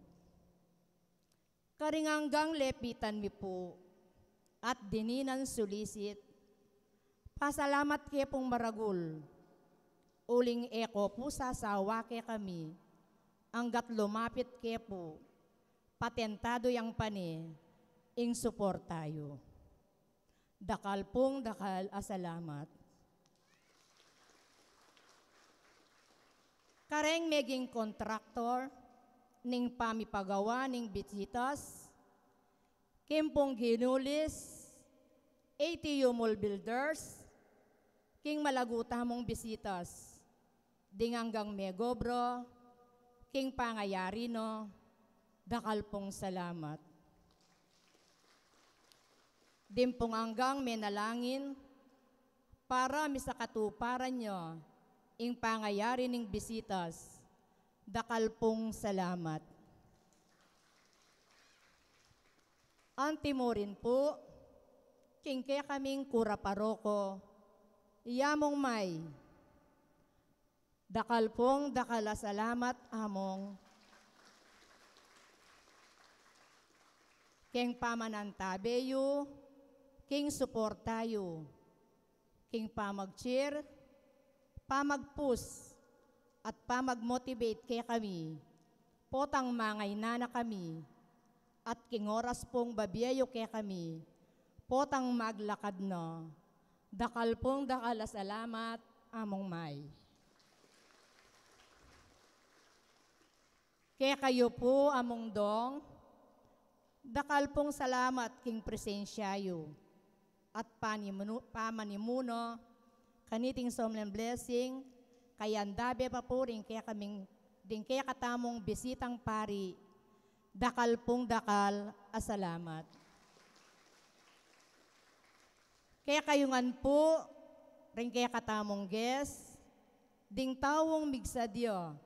Karing anggang lepitan mi pu at dininan sulisit, pasalamat ke pung maragul, uling e ko pu sasawa kekami, anggat lumapit ke pu, patentadu yang pane ing suporta yu. Dakal pung dakal a salamat. Kareng meging kontraktor ning pamipagawa ning bisitas, king pung Ginulis, A T U Mall Builders, king malagu tamung bisitas, ding anggang megobra king pangayari na, dakal pung salamat. Ding pung anggang menalangin para misakatuparan ya ing pangayari ning bisitas, dakal pung salamat. Antimurin pu, king kekaming kura paroko, i Among May. Dakal pung dakal a salamat, Among, keng pamanantabe yu, king suporta yu, king pamag-cheer, pamag-push, at pamag-motivate kekami, potang mangaina na kami, at king oras pung babie yu kekami, potang maglakad na. Dakal pung dakal a salamat, Among May. Kekayu pu, Among Dong, dakal pung salamat king presensya yu at panimunu-, pamanimuna kaniting solemn blessing, kayandabe pa pu ring kekaming, ding kekatamung bisitang pari, dakal pung dakal a salamat. Kekayu ngan pu, ring kekatamung guest, ding taung migsadya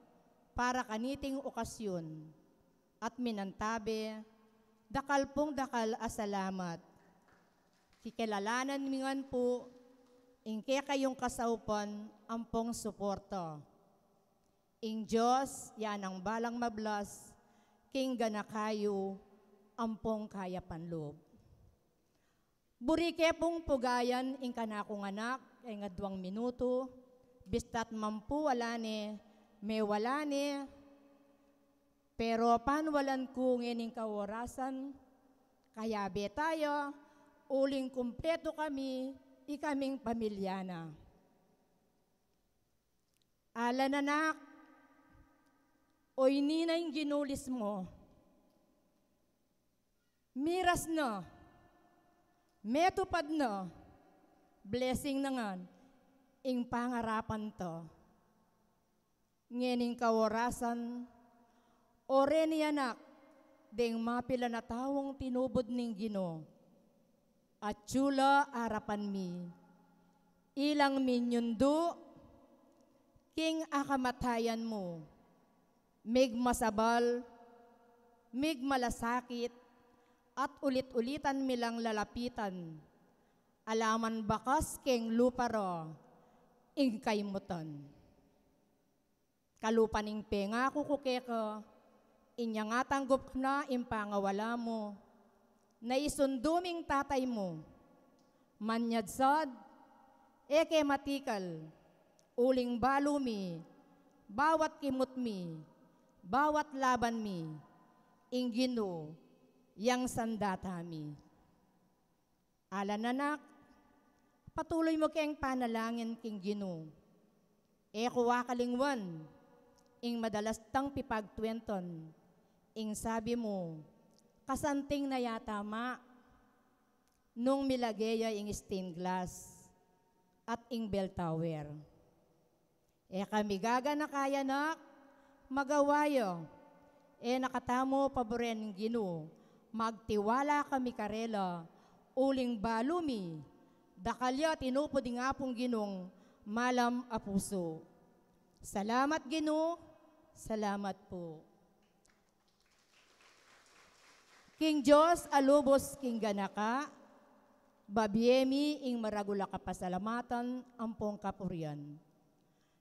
para kaniting okasyun at minantabe, dakal pung dakal a salamat. Kikilalanan mi ngan pu ing kekayung kasaupan ampong suporta. Ing Dios, ya nang balang mablas king ganaka yu ampong kayapan lub. Buri ke pung pugayan ing kanakung anak, ing aduang minutu, bista't mampu wala ne, mewala ne, pero panwalan ku ngening kaorasan, kayabe taya, uling kumpletu kami, ikaming pamilya na. Ala, anak, oyni na ing ginulis mu. Miras na, metupad na, blessing na ngan ing pangarapan ta. Ngening kaorasan, o reni anak, deng mapilan a taung tinubud ning Ginu. Atyu la arapan mi, ilang minyundu king akamatayan mu, migmasabal, migmalasakit, at ulit-ulitan mi lang lalapitan, ala man bakas keng lupa ra ing kaymutan. Kalupa ning pengaku ku keka, inya nga tanggup na ing pangawala mu, na isundu ming tatay mu. Manyad sad, e ke matikal, uling balu mi, bawat kimut mi, bawat laban mi, ing Ginu, yang sandata mi. Ala, anak, patuloy mu keng panalangin king Ginu. E ku akalingwan ing madalas tang pipagkwentan, ing sabi mu, kasanting na yata ma nung milage ya ing stained glass at ing bell tower. E kami gaganaka ya, anak, magawa ya. E na katamu paburen ing Ginu, magtiwala kami karela, uling balu mi, dakal ya tinupud ing Apung Ginung malam a pusu. Salamat, Ginu. Salamat pu. King Dios a lubus king ganaka, babie mi ing maragul a kapasalamatan ampong kapurian.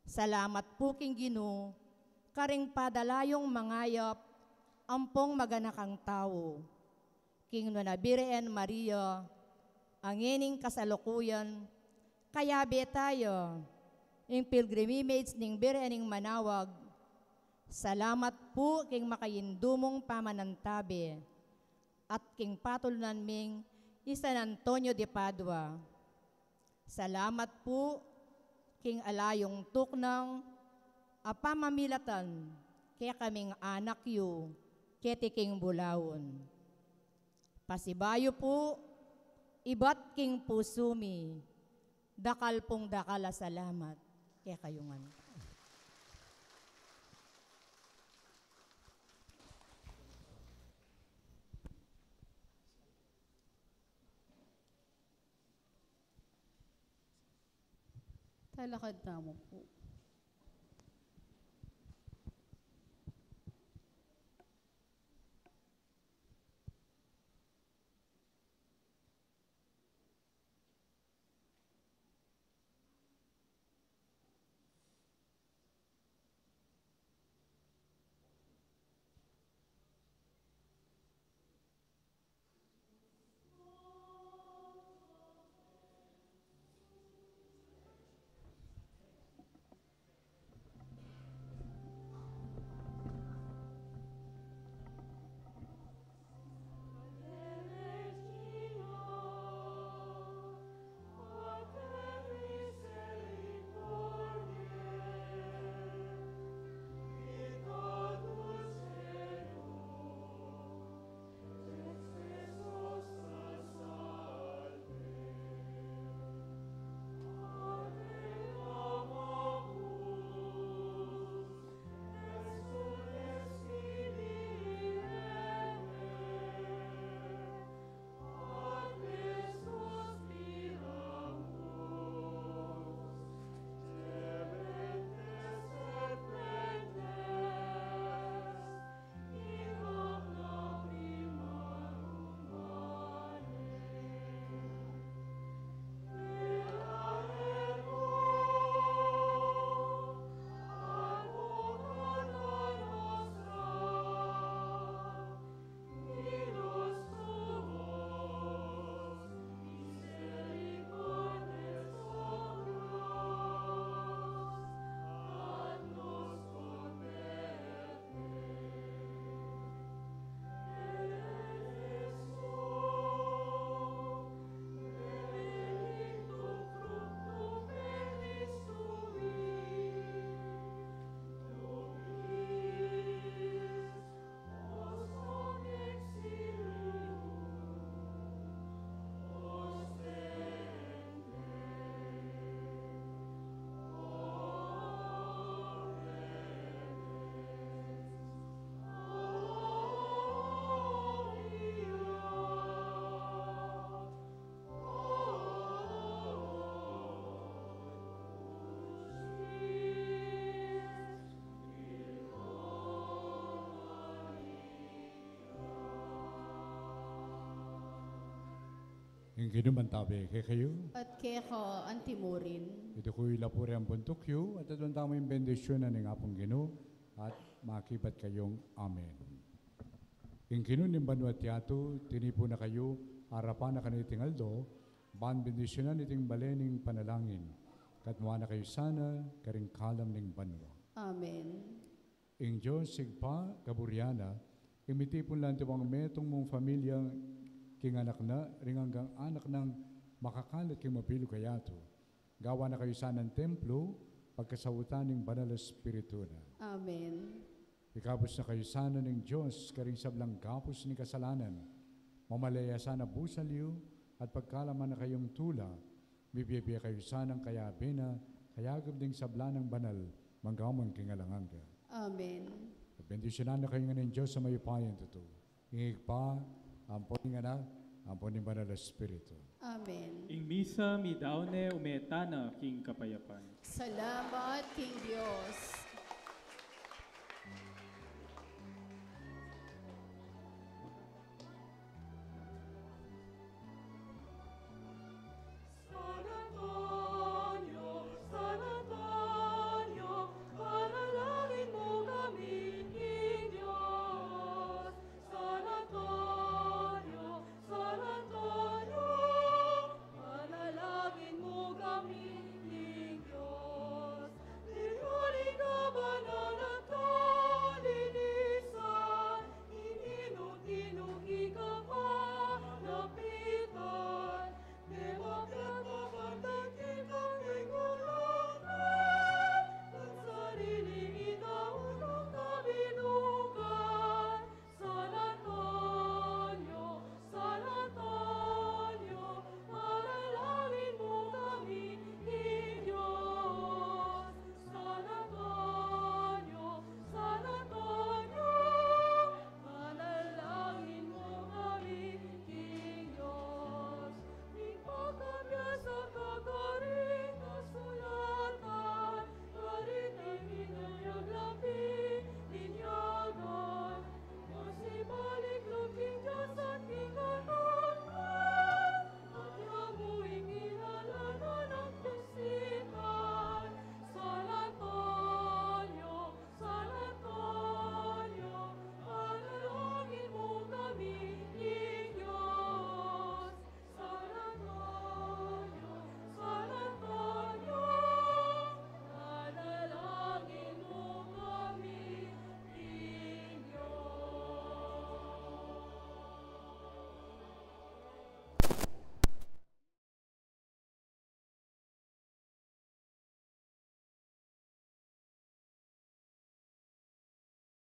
Salamat pu king Ginu, karing padala yung mangayap ampong maganakang tau. King nuan a Birhen Maria, a ngening kasalukuyan, kayabe taya ing pilgrimage ning Birhen ning Manawag. Salamat pu king makaindu mung pamanantabe at king patulunan ming i San Antonio de Padua. Salamat pu king ala yung tuknang a pamamilatan kekaming anak yu keti king bulaun. Pasibayu pu, ibat king pusu mi, dakal pung dakal a salamat kekayu ngan. Talakad tamu pu. Ing Ginu mantabe kekayu. At keka antimurin. Iti ku ila puri ampon tukyu, at adwan tamu ing bendisyunan ning Apung Ginu, at makibat kayung amen. Ing Ginu ning banua at yatu, tinipu na kayu, arapan na kaniting aldo, ban bendisyunan iting bale ning panalangin, katmuan na kayu sana, karing kalam ning banua. Amen. Ing Dios Ibpa, kaburian na, ing mitipun la antiwang metung mung familia, king anak na, ring anggang anak nang makakalat king mabilug a yatu. Gawa na kayu sanang templo, pagkasautan ning Banal Espiritu na. Amen. Ikabus na kayu sana ning Dios, karing sablang gapus ning kasalanan. Mamalaya sana busal yu, at pagkalaman na kayung tula, mibie-bie kayu sanang kayabe na, kayagum ding sabla nang banal, mangga man king alang angga. Amen. Bendisyunan na kayu ngan ning Dios a mayupayang tutu. Ing Ibpa, ampon ing Anak, ampon ing Banal a Espiritu. Amen. Ing misa midaun ne, ume tana king kapayapan. Salamat king Dios.